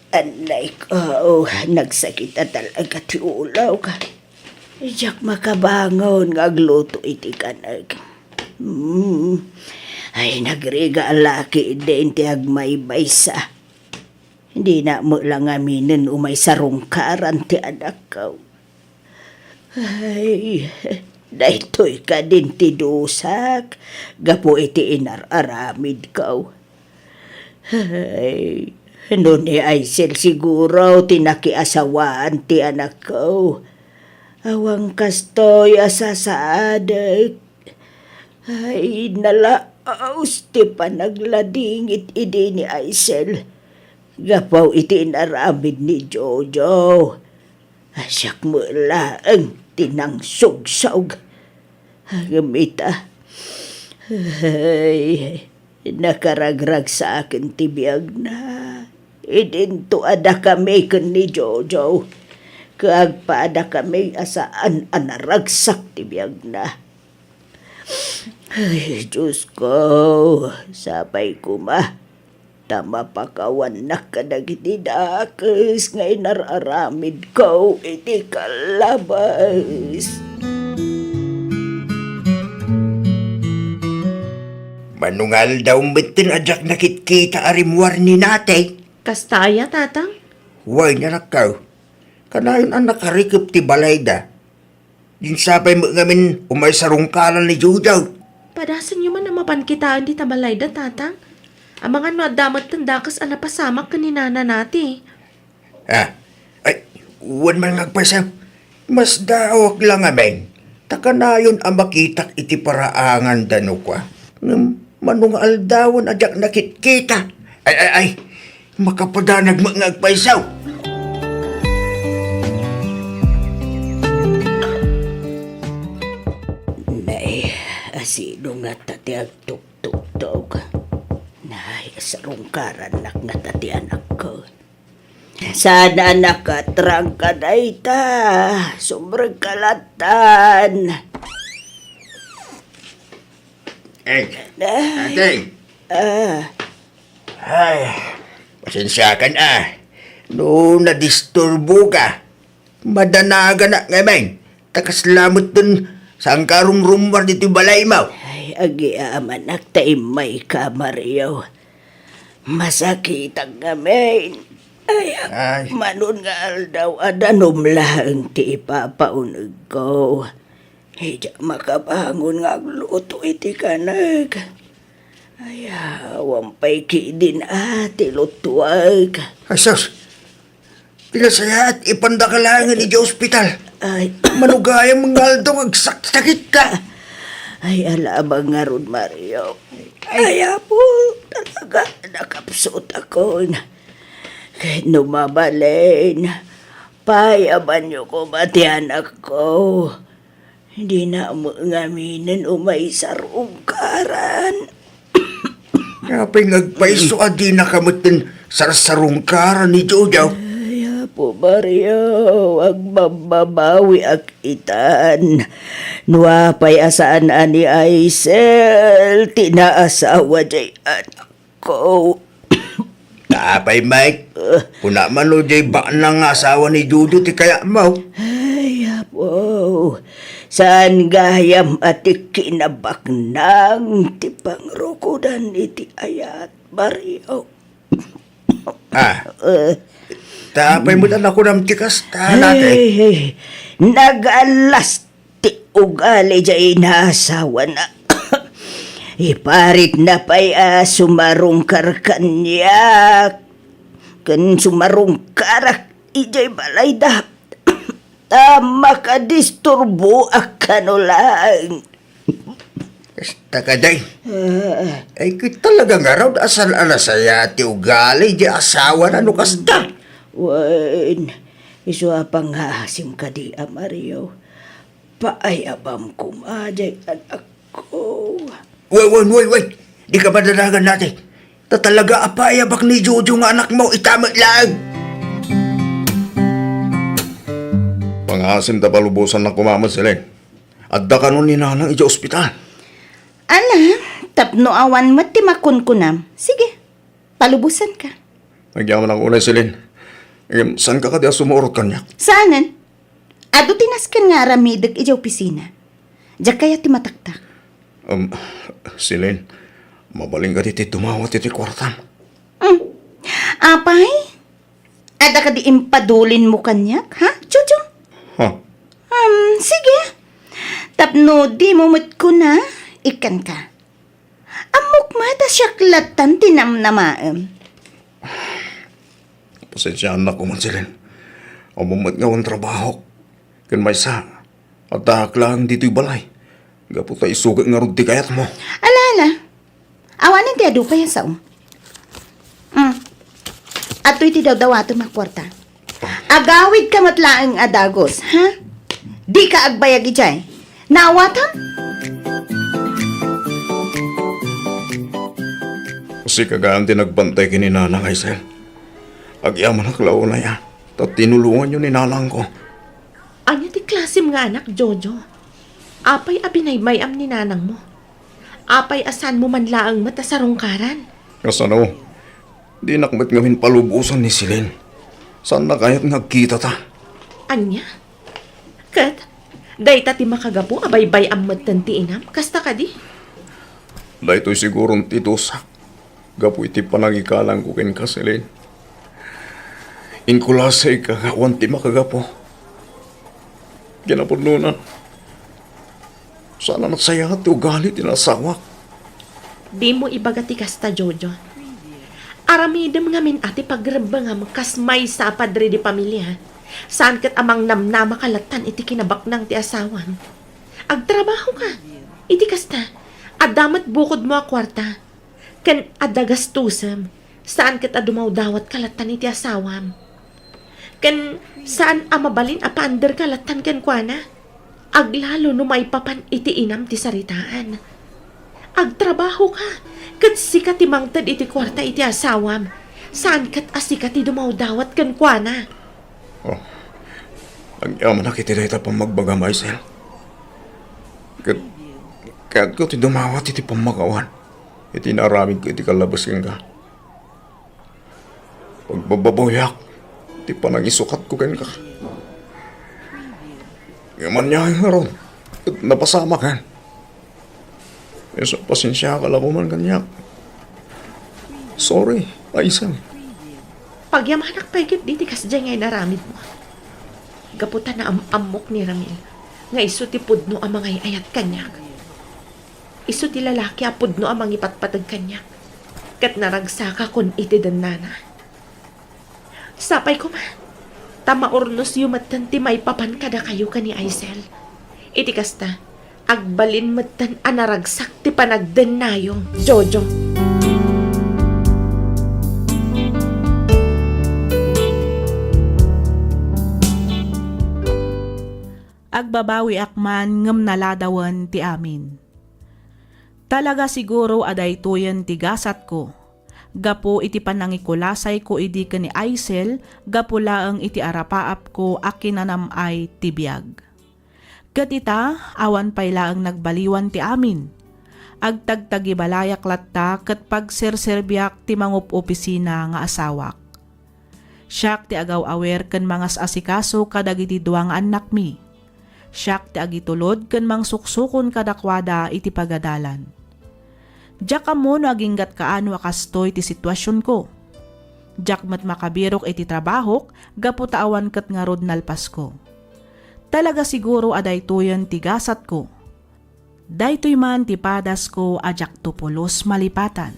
Anay ko, nagsakit a talaga ti ulawko. Diak makabangon nga agluto iti kanek. Hmm. Ay, nagriga a laki din ti agmaymaysa. Dina met la ngaminen umay sarungkaran ti anakko. Ay, daytoy kadin ti dusak gapu iti inar-aramidko. Ay, no ni Aisel siguro ti nakiasawaan ti anakko. Awan kastoy a sasaadek. Ay, nalaus ti panagladingit idi ni Aisel. Gapu iti inaramid ni Jojo. Siak met laeng ti nangsugsog. Ngem ita, ay, nakaragragsaken ti biagna. Idinto a dakami ken ni Jojo. Ket agpadakami a saan a naragsak ti biagna. Ay, Diosko, sapay koma ta mapakawannak kadagiti dakes nga inar-aramidko iti kalabas. Mano nga aldaw metten a diak nakitkita a rimmuar ni Natay. Kasta aya, Tatang? Wen, anakko. Kanayon a nakarikep ti balayda. Dinak sapay met ngamin umay sarungkaran ni Jojo. Padasenyo man a mapan kitaen dita balayda, Tatang. Amangan no adda metten dakes a napasamak ken ni Nana Nati. Ah, ay, wen man nga agpayso. Masdaawak la ngamin. Ta kanayon a makitak iti paraanganda no kua. Ngem, mano nga aldawen a diak nakitkita. Ay, ay, ay. Makapadanag met nga agpayso. Nay, asino ngata ti agtuktuktok? Nay, sarungkarannak ngata ti anakko. Saan a nakatrangka dayta? Sumrekka lattan. Eh, Nay. Ate. Ah. Ay, pasensiakan a. No nadisturboka, madanaganak ngamin. Ta kasla metten saanka a rumrummuar ditoy balaymo. Ay, agyamanak ta immayka, Mario. Masakitak ngamin. Ay, ay, mano nga aldaw a danum laeng ti ipapaunegko. Diak makabangon nga agluto iti kanek. Ay, awan pay ketdin a ti lutuek. Ay, sus! Ti nasayaat, ipandaka laengen idiay ospital. Ay. Mano gayam nga aldaw nga agsaksakitka. Ay, ala, abang ngarud, Mario. Ay. Ay, Apo, talaga, nakapsutakon. Ket no mabalin, payabanyo koma ti anakko. Dinak met ngaminen umay sarungkaran. Apay nga agpayso a dinaka metten sarsarungkaran ni Jojo? Ay, Apo Mario, agbabbabawiak itan. No apay a saan a ni Aisel ti naasawa diay anak ko. Apay, Mike? Kuna man no diay baknang nga asawa ni Jojo ti kayatmo. Ay, Apo. Saan gayam a ti kinabaknang ti pangrukodan iti ayat, Mario? Ah, Eh, ta apay mo na kunam ti kasta, nate? Ay, nagallas ti ugali diay inaasawana. Iparitna pay a sumarungkar kaniak, ken sumarungkarak idiay balayda. Ta makadisturboak kano laeng. Kasta kadi. Ah. Ay, ket talaga ngarud a saan a nasaya ti ugali di asawana no kasta. Wen, isu a pangngaasim kadi a Mario. Paayabam koma diay anakko. Wen, wen, wen, wen. Dika madanagan, nate. Ta talaga a paayabak ni Jojo nga anakmo, ita met laeng. Pangngaasim ta palubosannak koma met, Celine. Adda kano ni Nanang idiay ospital. Ala, tapno awan met ti makunkunam. Sige, palubosanka. Agyamanak unay, Celine. Ngem, saanka kadi a sumurot kaniak? Saanen. Adu ti nasken nga aramidek idiay opisina. Diak kayat ti mataktak. Um, Celine, mabalin kadi ti dumawat iti kuartam? Hmm. Apay? Adda kadi impadulinmo kaniak, ha, Jojo? Ha? Um, sige. Tapno dimo met kuna, ikkanka. Ammok met a siak lattan ti namnamaem. Pasensiaannak koma, Celine. Ammom met nga awan trabahok. Ken maysa, addaak laeng ditoy balay. Gapu ta isu ket ngarud ti kayatmo. Ala, ala. Awanen ti adu pay a sao. Mm. Adtoy ti dawdawatem a kuarta. Agawidka met laeng a dagus, ha? Dika agbayag idiay. Naawatam? Sika gayam ti nagbantay ken ni Nanang, Aisel. Agyamanak la unay a, ta tinulonganyo ni nanangko. Ania ti klasem nga anak, Jojo? Apay a binaybay-am ni nanangmo? Apay a saanmo man laeng met a sarungkaran? Kasano? Dinak met ngamin palubosan ni Celine. Saanna kayat nga agkitata? Ania? Ket, dayta ti makagapu a baybay-am metten ti inam? Kasta kadi? Daytoy siguron ti dusak gapu iti panangikalangko kenka, Celine. Inkulasayka nga awan ti makagapu. Kinapudnona, saan a nasayaat ti ugali ti naasawak. Dimo ibaga ti kasta, Jojo. Aramidem ngamin a ti pagrebbengam kas maysa a padre de pamilia. Saan ket a mangnamnamaka lattan iti kinabaknang ti asawam. Agtrabahoka. Iti kasta, adda met bukodmo a kuarta. Ken adda gastosem, saan ket a dumawdawatka lattan iti asawam. Ken saan a mabalin a paanderka lattan kenkuana, aglalo no maipapan iti inam ti saritaan. Agtrabahoka, ket sika ti mangted iti kuarta iti asawam, saan ket a sika ti dumawdawat kenkuana. Oh, agyamanak iti dayta pammagbagam, Aisel. Ket kayatko ti dumawat iti pammakawan iti naaramidko iti kallabes kenka. Pagbababawiak ti panangisukatko kenka. Ngem ania ngarud, ket napasamaken. Isu a pasensiaka la koman kaniak. Sorry, Aisel. Pagyamanak pay ketdi ti kasdiay nga inaramidmo. Gapu ta naam-ammok ni Ramil nga isu ti pudno a mangay-ayat kaniak. Isu ti lalaki a pudno a mangipatpateg kaniak, ket naragsakakon iti dennana. Sapay koma, ta maurnosyo metten ti maipapan kadakayo ken ni Aisel. Iti kasta, agbalin metten a naragsak ti panagdennayo, Jojo. Agbabawiak man ngem naladawen ti amin. Talaga siguro a daytoyen ti gasatko, gapu iti panangikulasayko idi ken ni Aisel gapu laeng iti arapaapko a kinanam-ay ti biag. Ket ita, awan pay laeng nagbaliwan ti amin. Agtagtagibalayak latta ket pagserserbiak ti mangup-opisina nga asawak. Siak ti agaw-awer ken mangas-asikaso kadagiti dua nga annakmi. Siak ti agitulod ken mangsuksukon kadakuada iti pagadalan. Diak ammo no aginggat kaano a kastoy ti situasionko. Diak met makabirok iti trabahok gapu ta awan ket ngarud nalpasko. Talaga siguro a daytoyen ti gasatko. Daytoy man ti padasko a diakto pulos malipatan.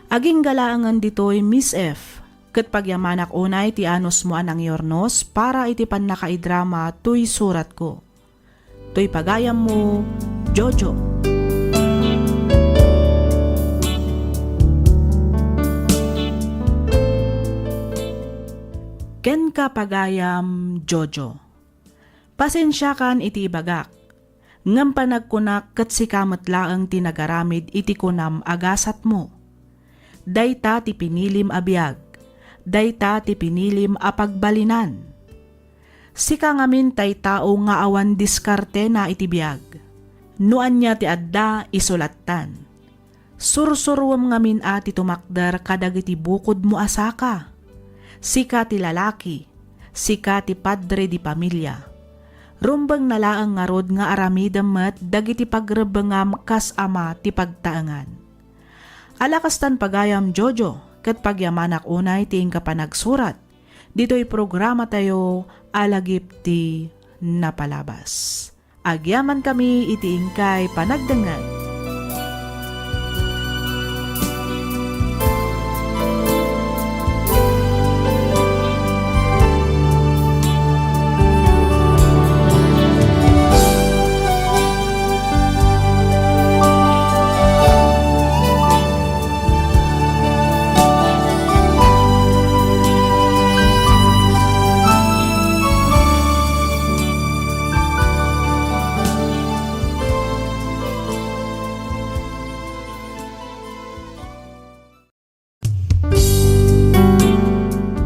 Agingga laengen ditoy, Miss F, ket pagyamanak unay ti anusmo a nangiurnos para iti pannakaidrama toy suratko. Toy pagayammo, Jojo. Kenka, pagayam Jojo. Pasensiakan iti ibagak, ngem panagkunak ket sika met laeng ti nagaramid iti kunam a gasatmo. Dayta ti pinilim a biag, dayta ti pinilim a pagbalinan. Sika ngamin tay tao nga awan diskartena iti biag. No ania ti adda, isu lattan. Sursuruem ngamin a ti tumakder kadagiti bukodmo a saka. Sika ti lalaki, sika ti padre di pamilia. Rumbengna laeng ngarud nga aramidem met dagiti pagrebbengam kas ama ti pagtaengan. Ala kastan pagayam, Jojo, ket pagyamanak unay ti inka panagsurat ditoy programatayo a Lagip ti Napalabas. Agyamankami iti inkay panagdengngeg.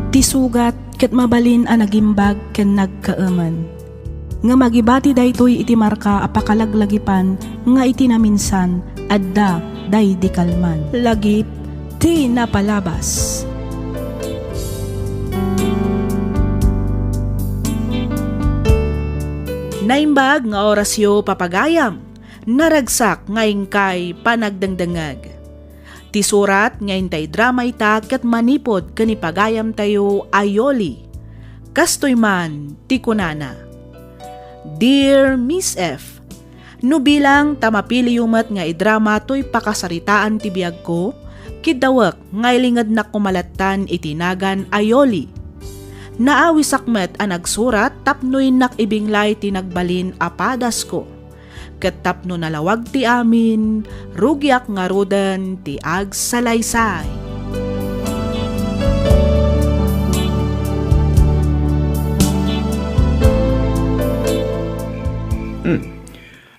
Ti sugat ket mabalin a nagimbag ken nagkaemen. Ngem agibati daytoy iti marka a pakalaglagipan nga iti naminsan adda daydi kalman. Lagip ti Napalabas. Naimbag nga orasyo, papagayam. Naragsak nga inkay panagdengdengngeg. Ti surat nga intay drama ita ket manipud ken ni pagayamtayo a Yoli. Kastoy man ti kunana, Dear Miss F, no bilang ta mapiliyo met nga idrama toy pakasaritaan ti biagko, kiddawek nga ilingednak koma lattan iti nagan a Yoli. Naawisak met a nagsurat tapno innak ibinglay ti nagbalin a padasko. Ket tapno nalawag ti amin, rugiak ngaruden ti agsalaysay. Hmm.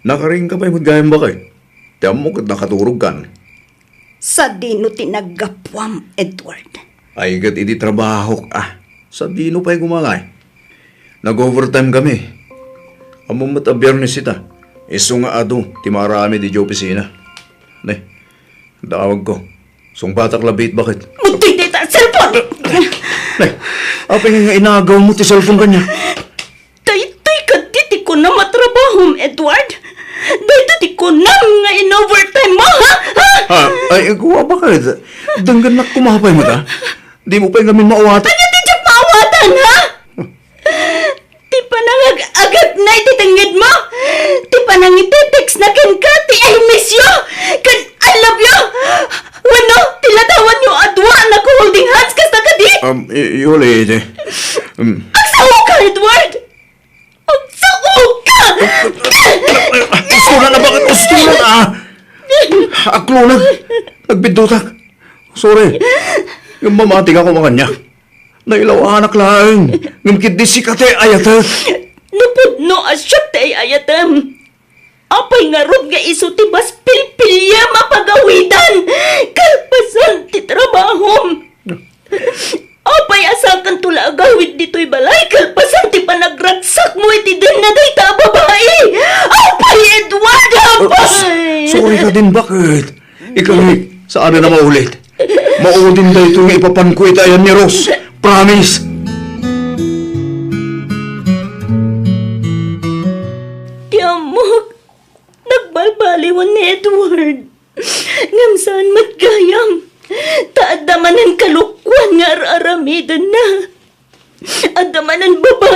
Nakaringka pay met gayam, baket. Ti ammok ket nakaturogkan. Sadino ti naggapuam, Edward? Ay, ket iti trabahok, ah. Sadino pay gumangay? Nag-overtime kami. Ammom met a Biyernes ita. Isu nga adu ti maaramid idiay opisina. Ne, dawagko. Sungbatak labiit, baket. Mudtoy dayta a cellphone! Ne, apay nga inagawmo ti cellphone kaniak? Daytoy kadi ti kunam a trabahom, Edward? Daytoy ti kunam nga in-overtime mo, ha? Ha? Ah, ay, kua, baket? Denggennak koma pay met, ah. Dimo pay ngamin maawatan. Ania ti diak maawatan, ha? Ti panangag-agatna iti tengngedmo? Ti panangite-textna kenka ti "I miss you" ken "I love you"? Wenno ti ladawanyo a dua a nag-holding hands kasta kadi? Um, y-, Yoli, iti, um. Agsaoka, Edward! Agsaoka! Ustoran a, baket? Ustoran a! Aklonag! Nagbiddutak! Sorry. Ngem mamati nga koma kaniak. Nailawaanak laeng. Ngem ketdi sika ti ayatek. No pudno a siak ti ay-ayatem, apay ngarud nga isu ti mas pilpiliam a pagawidan kalpasan ti trabahom? Apay a sakanto la agawid ditoy balay kalpasan ti panagragsakmo iti denna dayta a babai? Apay, Edward, apay! Uh, s-, sorry kadin, baket? Ikarik, saan a maulit. Maudin daytoy nga ipapanko iti ayan ni Rose. Promise!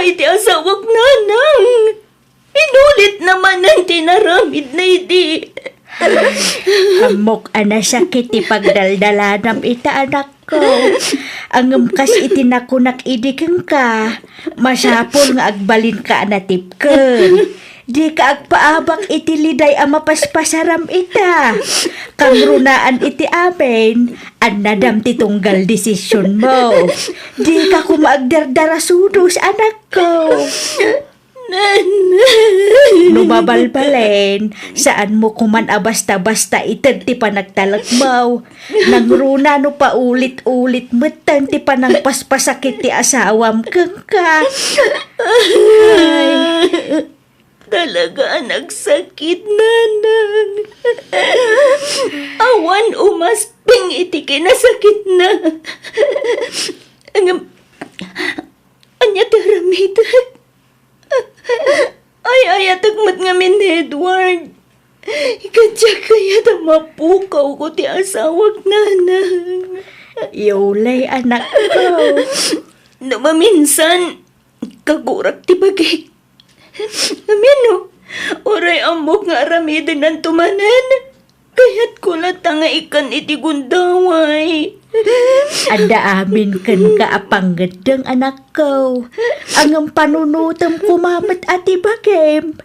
iti asawak, nanang. Inulit na manen ti inaramidna idi. Ammok a nasakit ti pagdaldalanam ita, anakko. Ngem kas iti nakunak idi kenka, masapul nga agbalinka a natipken. Dika agpaabak iti liday a mapaspasaram ita. Kangrunaan iti amin, annadam ti tunggal desisionmo. Dika koma agdardarasudos, anakko. Nanang. No mabalbalen, saanmo koman a basta-basta ited ti panagtalekmo. Nangruna no paulit-ulit metten ti panangpaspasakit ti asawam kenka. Ay. Talaga a nagsakit, nanang. Awan umasping iti kinasakitna. Ngem, ania ti aramidek? Ay-ayatek met ngamin ni Edward. Ket diak kayat a mapukawko ti asawak, nanang. Yulay, anakko. No maminsan, kagurak ti bagik. Amino, uray ammok nga aramidenanto manen. Kayatko latta nga ikkan iti gundaway. Adda amin kenka a pangngeddeng, anakko. Ngem panunotem koma met a ti bagim.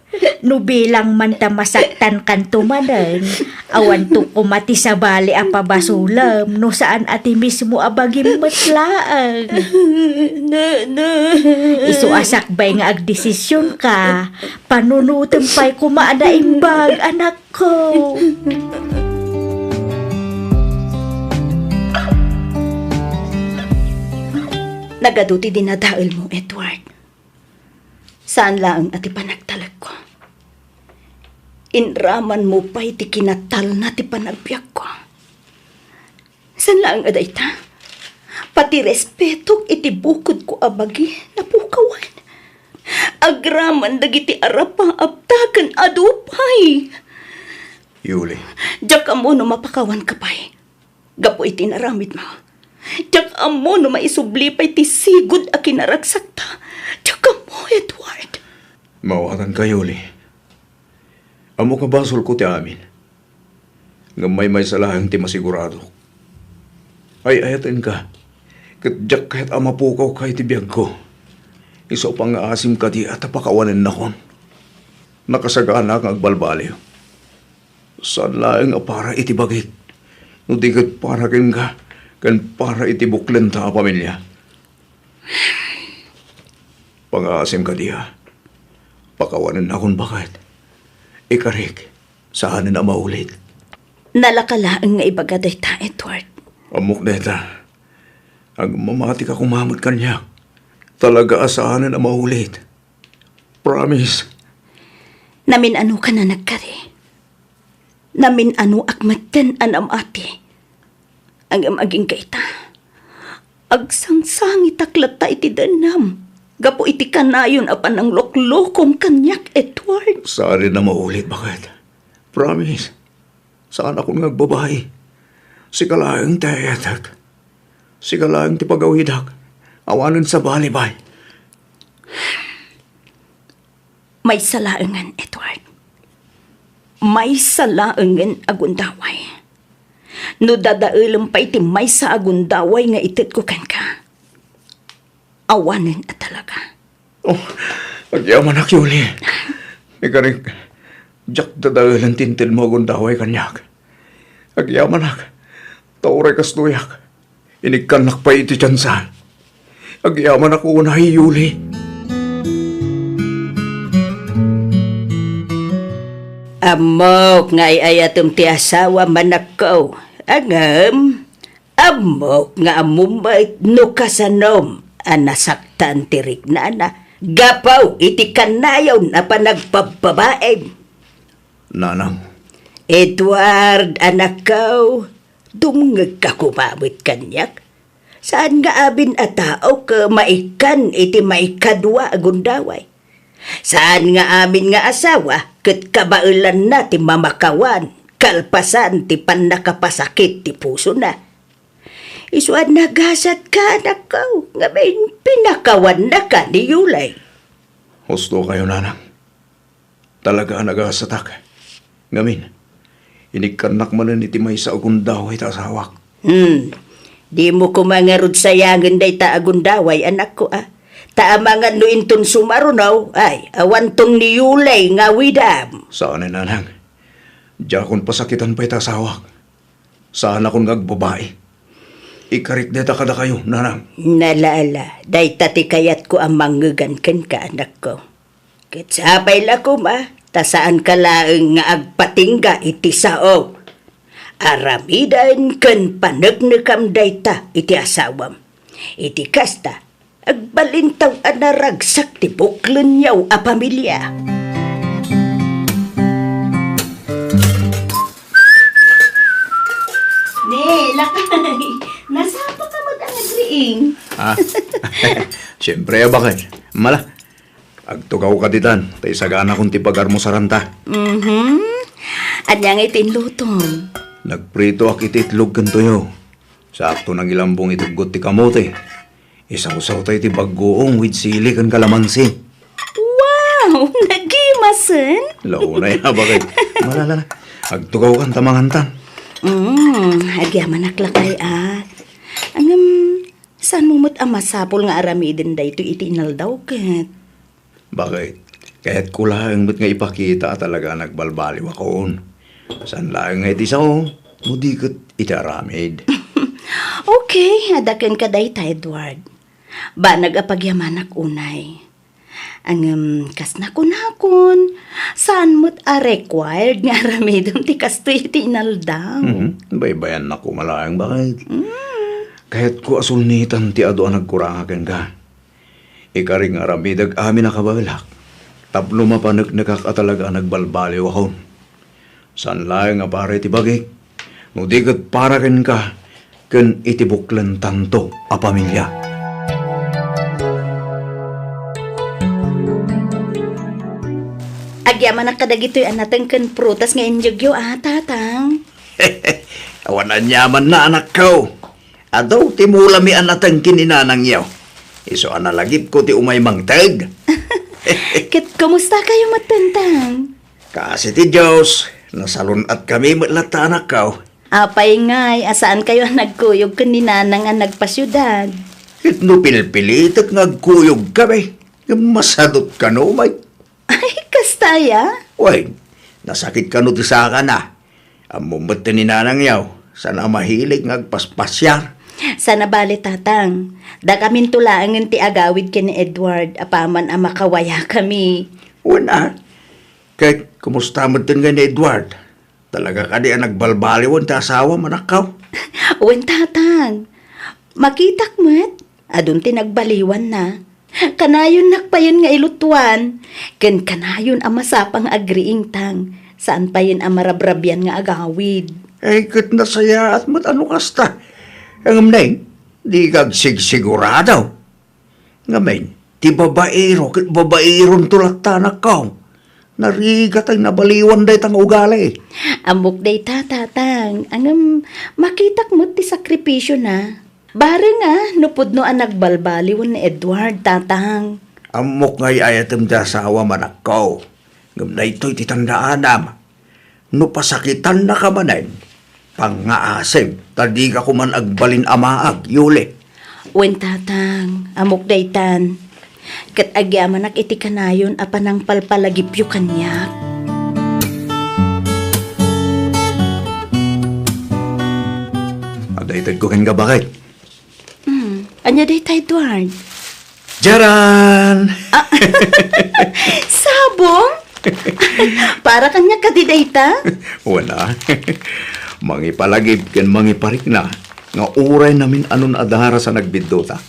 No bilang man ta masaktankanto manen, awanto koma ti sabali a pabasolem no saan a ti mismo a bagim met laeng. Nanang. Isu a sakbay nga agdesisionka, panunotem pay koma a naimbag, anak. Ko. Nagadu ti dinadaelmo, Edward. Saan laeng a ti panagtalekko. Inramanmo pay ti kinatalna ti panagbiagko. Saan laeng a dayta, pati respetok iti bukodko a bagi napukawan. Agraman dagiti arapaapta ken adu pay. Yuli. Diak ammo no mapakawanka pay gapu iti inaramidmo. Diak ammo no maisubli pay ti sigud a kinaragsakta. Diak ammo, Edward. Maawatanka, Yuli. Ammok a basolko ti amin. Ngem maymaysa laeng ti masiguradok. Ay-ayatenka, ket diak kayat a mapukawka iti biagko. Isu a pangngaasim kadi a ta pakawanennakon. Nakasaganaak nga agbalbaliw. Saan laeng a para iti bagik, no di ket para kenka ken para iti buklenta a pamilia. Pangngaasim kadi a pakawanennakon, baket. Ikarik, saanen a maulit. Nalaka laeng nga ibaga dayta, Edward. Ammok dayta. Agmamatika koma met kaniak. Talaga a saanen a maulit. Promise. Namin-anokan a nagkari. Namin-anoak metten a namati. Ngem agingga ita, agsangsangitak latta iti daennam gapu iti kanayon a panangloklokom kaniak, Edward. Saanen a maulit, baket. Promise. Saanakon nga agbabai. Sika laeng ti ayatek. Sika laeng ti pagawidak. Awanen sabali, bay. Maysa laengen, Edward. Maysa laengen a gundaway. No dadaelem pay ti maysa a gundaway nga itedko kenka, awanen a talaga. Oh, agyamanak, Yuli. Ikarik, diak dadaelen ti intedmo a gundaway kaniak. Agyamanak, ta uray kastoyak, inikkannak pay iti tiansa. Agyamanak unay, Yuli. Ammok nga ay-ayatem ti asawam, anakko. Ngem, ammok nga ammom met no kasanom a nasaktan ti riknana gapu iti kanayon a panagpabbabaim. Nanang. Edward, anakko, dumngegka koma met kaniak. Saan nga amin a tao ket maikkan iti maikadua a gundaway. Saan nga amin nga asawa ket kabaelanna ti mamakawan kalpasan ti pannakapasakit ti pusona. Isu a nagasatka, anakko, ngamin pinakawannaka ni Yulay. Husto kayo, nanang. Talaga a nagasatak. Ngamin, inikkannak manen iti maysa a gundaway ta asawak. Hmm. Dimo koma ngarud sayangen dayta a gundaway, anakko, a. Ta amangan no inton sumaruno, ay, awanton ni Yulay nga awidam. Saan, nanang. Diakon pasakitan pay ta asawak. Saanakon nga agbabai. Ikarik dayta kadakayo, nanang. Nalaala, dayta ti kayatko a mangngegan kenka, anakko. Ket sapay la koma, ta saanka laeng nga agpatingga iti sao. Aramiden ken paneknekam dayta iti asawam. Iti kasta, agbalintaw a naragsak ti buklenyo a pamilia. Ne, lakay. Nasapa ka met a nagriing. Ah, siyempre, a bakit? Mala, agtugaw ka ditan, ta isaganakon ti pagarmusaranta. Mhm. Ania nga iti inlutom? Nagpritoak iti itlog ken tuyo. Sakto nangilambong iti tuggot ti kamote. Isawsawta iti baggoong with sili ken kalamansi. Wow! Nagimasen? Launay, a bakit? Malala na. Agtugaw kan ta mangantan. Mm, agyamanak lakay, a. Ngem, saanmo met a masapul nga aramiden daytoy iti inaldaw ket? Bakit? Kayatko laeng met nga ipakita a talaga a nagbalbaliwakon. Saan laeng nga iti sao, no di ket iti aramid. Okay, adda kenka dayta, Edward. Banag a pagyamanak unay. Ngem, kas nakunakon, saan met a required nga aramidem ti kastoy iti inaldaw. Mhm. Baybayannak koma laeng, bakit? Mm. Kayatko a sulnitan ti adu a nagkuranga kenka. Ikarik nga aramidek amin a kabaelak, tapno mapaneknekak a talaga a nagbalbaliwakon. Saan laeng a para iti bagik, no di ket para kenka ken iti buklentanto a pamilia. Agyamanak kadagitoy a nateng ken prutas nga inyegyo, a, Tatang. Awan aniamanna, anakko. Adu ti mulami a nateng ken ni nanangyo. Isu a nalagipko ti umay mangted. Ket kumustakayo met, Tatang? Kaasi ti Dios, nasalun-atkami met latta, anakko. Apay ngay a saankayo a nagkuyog ken ni nanang a nagpasiudad? Ket no pilpilitek nga agkuyogkami, ngem masadut kano met. Ay, kasta aya? Wen, nasakit kano ti sakana. Ammom met ti ni nanangyo, saan a mahilig nga agpaspasiar. Saan a bale, Tatang. Dakaminto laengen ti agawid ken ni Edward apaman a makawayakami. Wen a, ket kumusta met ngay ni Edward? Talaga kadi a nagbalbaliwen ti asawam, anakko? Wen, Tatang. Makitak met, adun ti nagbaliwanna. Kanayonnak payen nga ilutuan, ken kanayon a masapa nga agriing, Tang. Saan payen a marabrabian nga agawid. Ay, ket nasayaat met a no kasta. Ngem neng, dika agsigsigurado. Ngamin, ti babaero ket babaeronto latta, anakko. Narigat a nabaliwan dayta nga ugali. Ammok dayta, Tatang. Ngem, makitak met ti sakripisiona. Bareng a, no pudno a nagbalbaliwen ni Edward, Tatang. Ammok nga ay-ayatem ti asawam, anakko. Ngem daytoy ti tandaanam. No pasakitannaka manen, pangngaasim, ta dika koman agbalin a maag, Yuli. Wen, Tatang, ammok daytan. Ket agyamanak iti kanayon a panangpalpalagipyo kaniak. Adda itedko kenka, bakit? Hmm. Ania dayta, Edward? Jaran! Ah, sabong? Para kaniak kadi dayta? Wala. Mangipalagip ken mangiparikna nga uray namin-anon a daras a nagbiddota.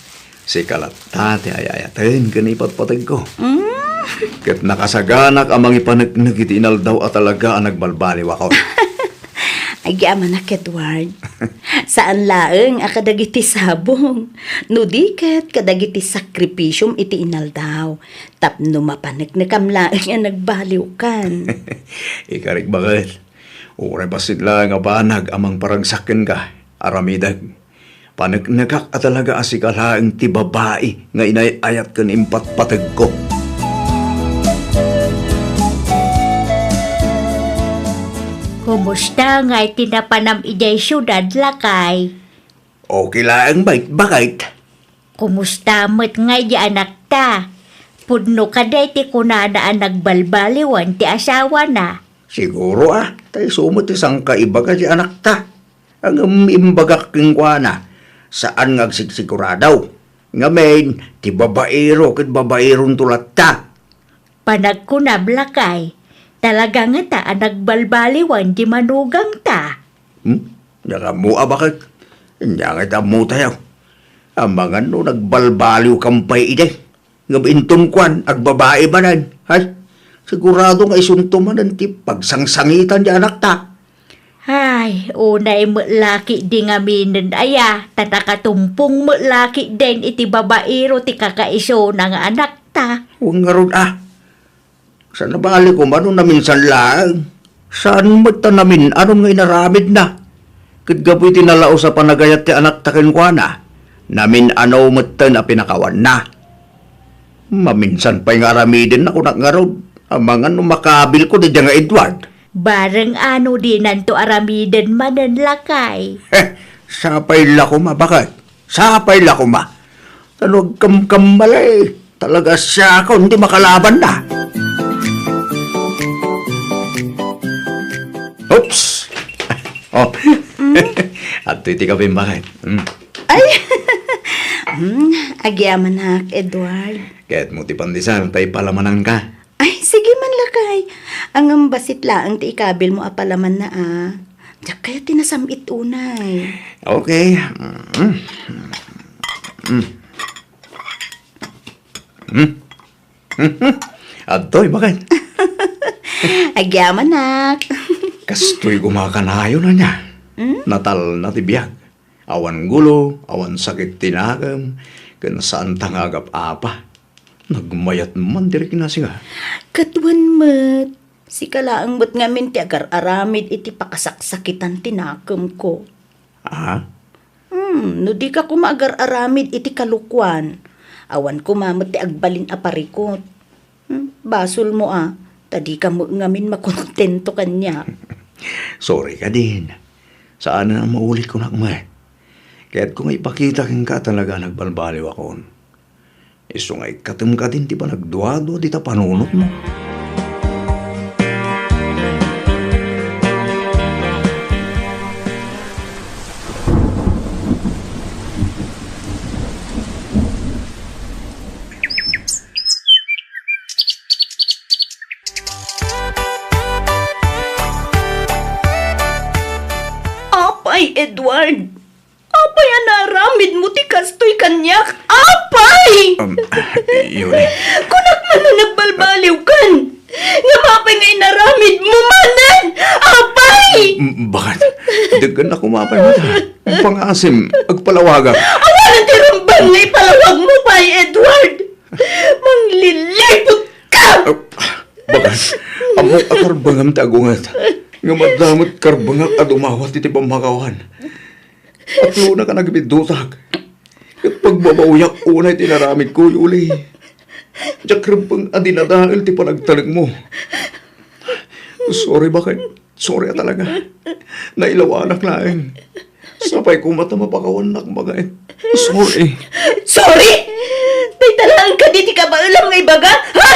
Sika latta ti ay-ayaten ken ipatpategko. Mm. Ket nakasaganak a mangipaneknek iti inaldaw a talaga a nagbalbaliwakon. Agyamanak, Edward. Saan laeng a kadagiti sabong, no di ket kadagiti sakripisiom iti inaldaw, tapno mapaneknekam laeng a nagbaliwkan. Ikarik, baket. Uray bassit laeng a banag a mangparagsak kenka, aramidek. Paneknekak a talaga a sika laeng ti babai nga inay-ayat ken impatpategko. Kumusta ngay ti napanam idiay siudad, lakay? Okay laeng, bay, baket. Kumusta met ngay di anakta? Pudno kadi ti kunana a nagbalbaliwan ti asawana? Siguro, a, ta isu met ti sangkaibaga di anakta. Ngem imbagak kenkuana, saan nga agsigsigurado. Ngamin, ti babaero ket babaeronto latta. Panagkunam, lakay, talaga ngata a nagbalbaliwan di manugangta? Hmm? Diak ammo a, baket. Ania ngay ti ammotayo? Amangan no nagbalbaliwkan pay idi. Ngem inton kuan, agbabai manen. Hay, sigurado nga isunto manen ti pagsangsangitan di anakta. Ay, unay met la ketdi ngaminen aya, ta nakatumpong met la ketdin iti babaero ti kakaisuna nga anakta. Wen ngarud, a. Saan a bale koma no naminsan laeng. Saan met ta namin-anon nga inaramidna. Ket gapu iti nalaus a panagayat ti anakta kenkuana, namin-ano metten a pinakawanna. Maminsan pay nga aramidenna, kunak ngarud, amangan no makabilko daydiay nga Edward. Bareng ano dinanto aramiden manen, lakay? Heh, sapay la koma, baket. Sapay la koma. Ano agkamkammalay? Talaga siakon ti makalabanna. Oops! Oh. Mm. Adtoy ti kabim, baket. Mm. Ay! Mm, agyamanak, Edward. Kayatmo ti pandesal, ta ipalamananka. Ay, sige man, lakay. Ngem bassit laeng ti ikabilmo a palamanna, a. Diak kayat ti nasam-it unay. Okay. Mm. Mm. Mm. Adtoy, baket. Agyamanak. Kastoy koma kanayon ania. Mm? Natalna ti biag. Awan gulo, awan sakit ti nakem, ken saanta nga agap-apa. Nagmayat man ti riknasi nga. Ket wen met, sika laeng met ngamin ti agar-aramid iti pakasaksakitan ti nakemko. Ah? Hmm, no dika koma agar-aramid iti kalokuan, awan koma met ti agbalin a parikut. Hmm, basolmo a, ta dika met ngamin makontento kaniak. Sorry kadin. Saan a maulit kunak met. Kayatko nga ipakita kenka a talaga nagbalbaliwakon. Isu nga ikkatem kadin ti panagduadua dita panunotmo. Apay, Edward! Apay a naaramidmo ti kastoy kaniak? Apay! Um, Yuli. Kunak man a nagbalbaliwkan. Ngem apay nga inaramidmo manen? Apay! M-, baket? Daggan ako mapay mo ta. Pangaasim, agpalawagak. Awanen ti rumbeng nga ipalawagmo pay, Edward! Mangliliput ka! Ah, baket? Ammok a karbengam ti agunget. Ngem adda met karbengak a dumawat iti pammakawan. Atlonak a nagibiddutak. Ket pagbabaoyak unay ti inaramidko, Yuli. Diak rumbeng a dinadael ti panagtalekmo. Sorry, baket. Sorry a talaga. Nailawanak laeng. Sapay koma ta mapakawannak, baket. Sorry. Sorry? Dayta laeng kadi ti kabaelam nga ibaga, ha?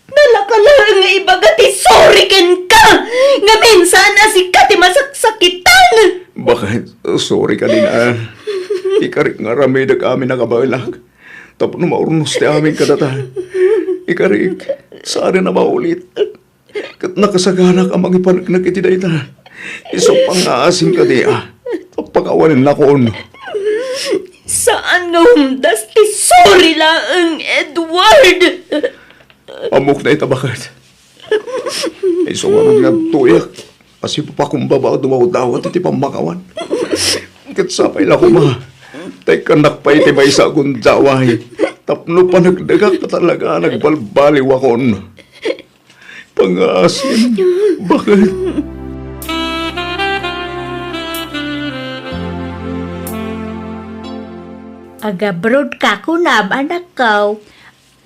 Nalaka laeng nga ibaga ti sorry kenka, ngamin saan a sika ti masaksakitan. Baket, sorry kadin a. Ikarik nga aramidek amin a kabaelak. Tapno maurnos ti amin kadata. Ikarik, saan a maulit. Ket nakasaganak a mangipaneknek iti dayta. Isu pangngaasim kadi a. Pakawanennakon. Saan nga umdas ti sorry laeng, Edward? Ammok dayta, baket. Isu ngarud nga adtoyak a sipapakumbaba a dumawdawat iti pammakawan. Ket sapay la koma ta ikkannak pay iti maysa a gundaway tapno paneknekak a talaga a nagbalbaliwakon. Pangngaasim, baket. Agabrodka kunam, anakko.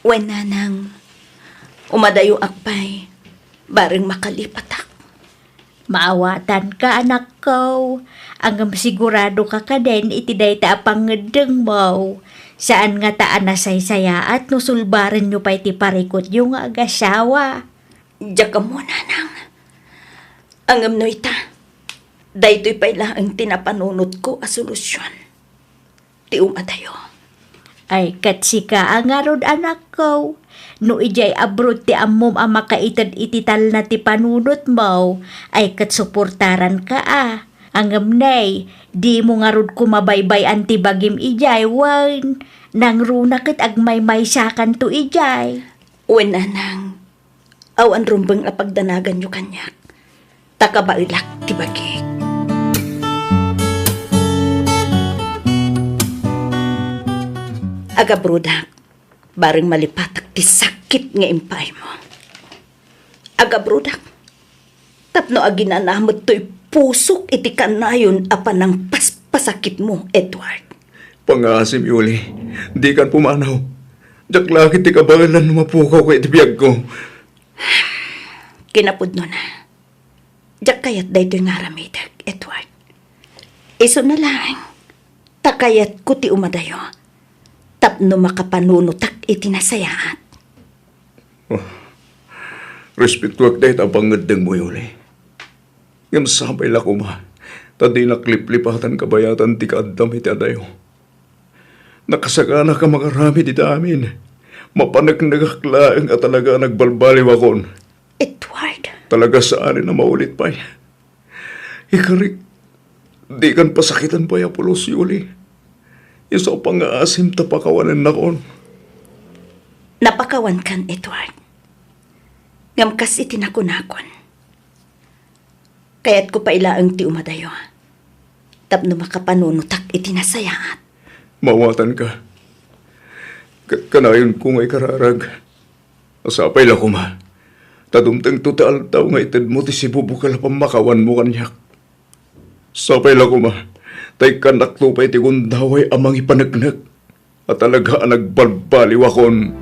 Wen, nanang, umadayoak pay, bareng makalipatak. Maawatanka, anakko. Ngem sigurado ka kaden iti dayta a pangngeddengmo. Saan ngata a nasaysayaat no sulbarenyo pay ti parikutyo nga agasawa. Diak ammo, nanang. Ngem no ita, daytoy pay laeng ti napanunotko a solusion. Ti umadayo. Ay, ket sika a ngarud, anakko. No idiay abroad ti ammom a makaited iti talna ti panunotmo, ay ket suportaranka a. Ngem nay, dimo ngarud koma baybay-an ti bagim idiay wen nangruna ket agmaymaysakanto idiay. Wen, nanang, awan rumbeng a pagdanaganyo kaniak, ta kabaelak ti bagik. Agabrodak, bareng malipatak ti sakit nga impaaymo. Agabrodak, tapno aginanamet toy pusok iti kanayon a panangpaspasakitmo, Edward. Pangngaasim, Yuli, dikan pumanaw. Diak la ket ti kabaelan no mapukaw ka iti biagko. Kinapudnona, diak kayat daytoy nga aramidek, Edward. Isuna laeng, ta kayatko ti umadayo tapno makapanunotak iti nasayaat. Oh, respetuak dayta a pangngeddengmo, Yuli. Ngem sapay la koma, ta dinak liplipatan kabayatan ti kaaddam iti adayo. Nakasaganak a mangaramid iti amin. Mapaneknekak laeng a talaga a nagbalbaliwakon. Edward! Talaga saanen a maulit pay. Ikarik, dikan pasakiten pay a pulos, Yuli. Isu a pangngaasim ta pakawanennakon. Napakawankan, Edward. Ngem kas iti nakunakon, kayatko pay laeng ti umadayo tapno makapanunotak iti nasayaat. Maawatanka. Ket kanayonko nga ikararag a sapay la koma, ta dumtengto ti aldaw nga itedmo ti sibubukel a pammakawanmo kaniak. Sapay la koma, ta ikkannakto pay ti gundaway a mangipaneknek a talaga a nagbalbaliwakon.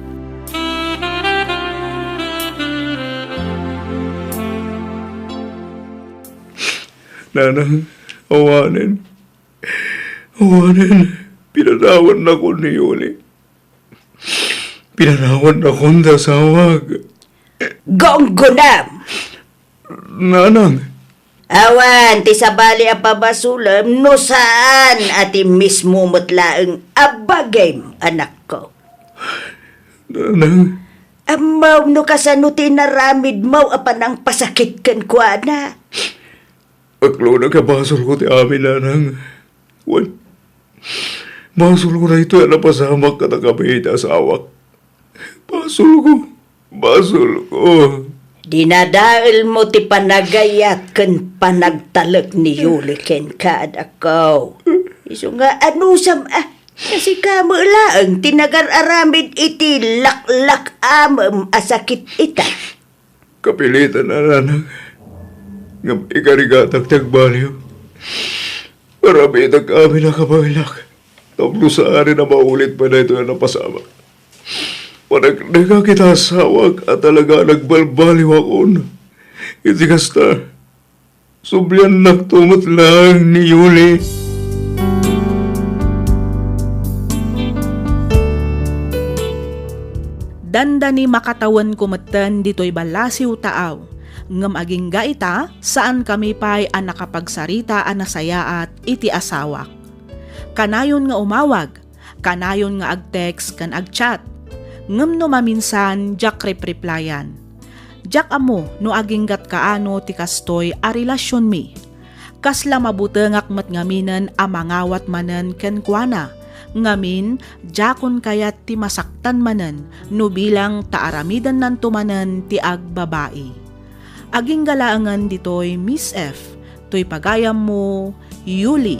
Nanang, awanen. Awanen, pinanawannakon ni Yuli. Pinanawannakon ti asawak. Gunggonam! Nanang. Awan ti sabali a pabasolem no saan a ti mismo met laeng a bagim, anakko. Nanang. Ammom no kasano ti inaramidmo a panangpasakit kenkuana. Aklona nga basolko ti amin, nanang. Wen, basolko daytoy a napasamak kadakami iti asawak. Basolko, basolko. Dinadaelmo ti panagayat ken panagtalek ni Yuli kenka, adakko. Isu nga anusam a, ta sika met laeng ti nagar-aramid iti laklak-amem a sakit ita. Kapilitan a, nanang, ngem ikarigatak ti agbaliw. Aramidek amin a kabaelak tapno saanen a maulit pay daytoy a napasamak. Paneknekak iti asawak a talaga a nagbalbaliwakon. Iti kasta, subliannakto met laeng ni Yuli. Dandani makatawenko metten ditoy ballasiw taaw, ngem agingga ita, saankami pay a nakapagsarita a nasayaat iti asawak. Kanayon nga umawag, kanayon nga ag-text ken ag-chat. Ngem no maminsan, diak repreplayan. Diak ammo no aginggat kaano ti kastoy a relasionmi. Kasla mabutengak met ngaminen a mangawat manen kenkuana, ngamin, diakon kayat ti masaktan manen no bilang ta aramidennanto manen ti agbabai. Agingga laengen ditoy, Miss F, toy pagayammo, Yuli.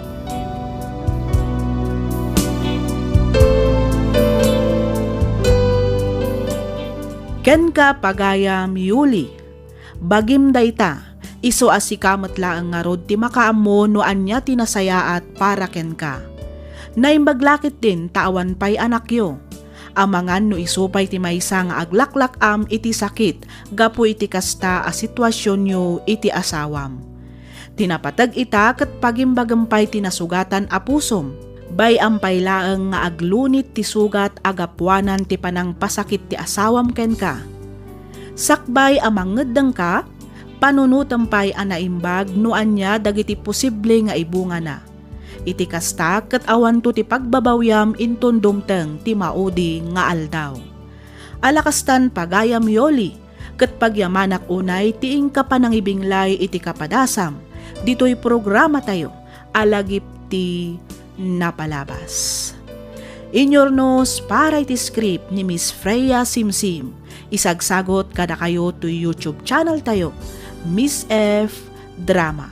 Kenka, pagayam Yuli, bagim dayta, isu a sika met laeng ngarud ti makaammo no ania ti nasayaat para kenka. Naimbag la ketdin ta awan pay anakyo. Amangan no isu pay ti maysa nga aglaklak-am iti sakit gapu iti kasta a situasionyo iti asawam. Ti napateg ita ket pagimbagem pay ti nasugatan a pusom. Bay-am pay laeng nga aglunit ti sugat a gapuanan ti panangpasakit ti asawam kenka. Sakbay a mangeddengka, panunotem pay a naimbag no ania dagiti posible nga ibungana. Iti kasta, ket awanto ti pagbabawiam inton dumteng ti maudi nga aldaw. Ala kastan, pagayam Yoli, ket pagyamanak unay ti inka panangibinglay iti kapadasam ditoy programatayo a Lagip ti Napalabas. Inyurnos para iti script ni Miss Freya Simsim, isagsagot kadakayo toy YouTube channel tayo, Miss F Drama.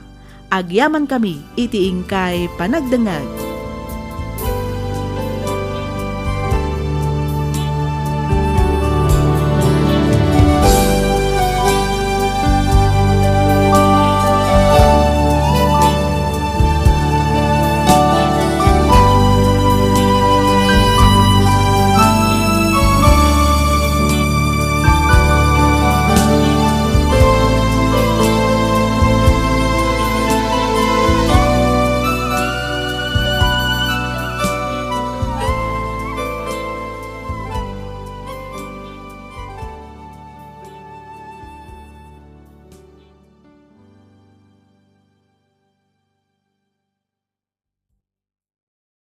Agyaman kami iti inkay panagdengngeg.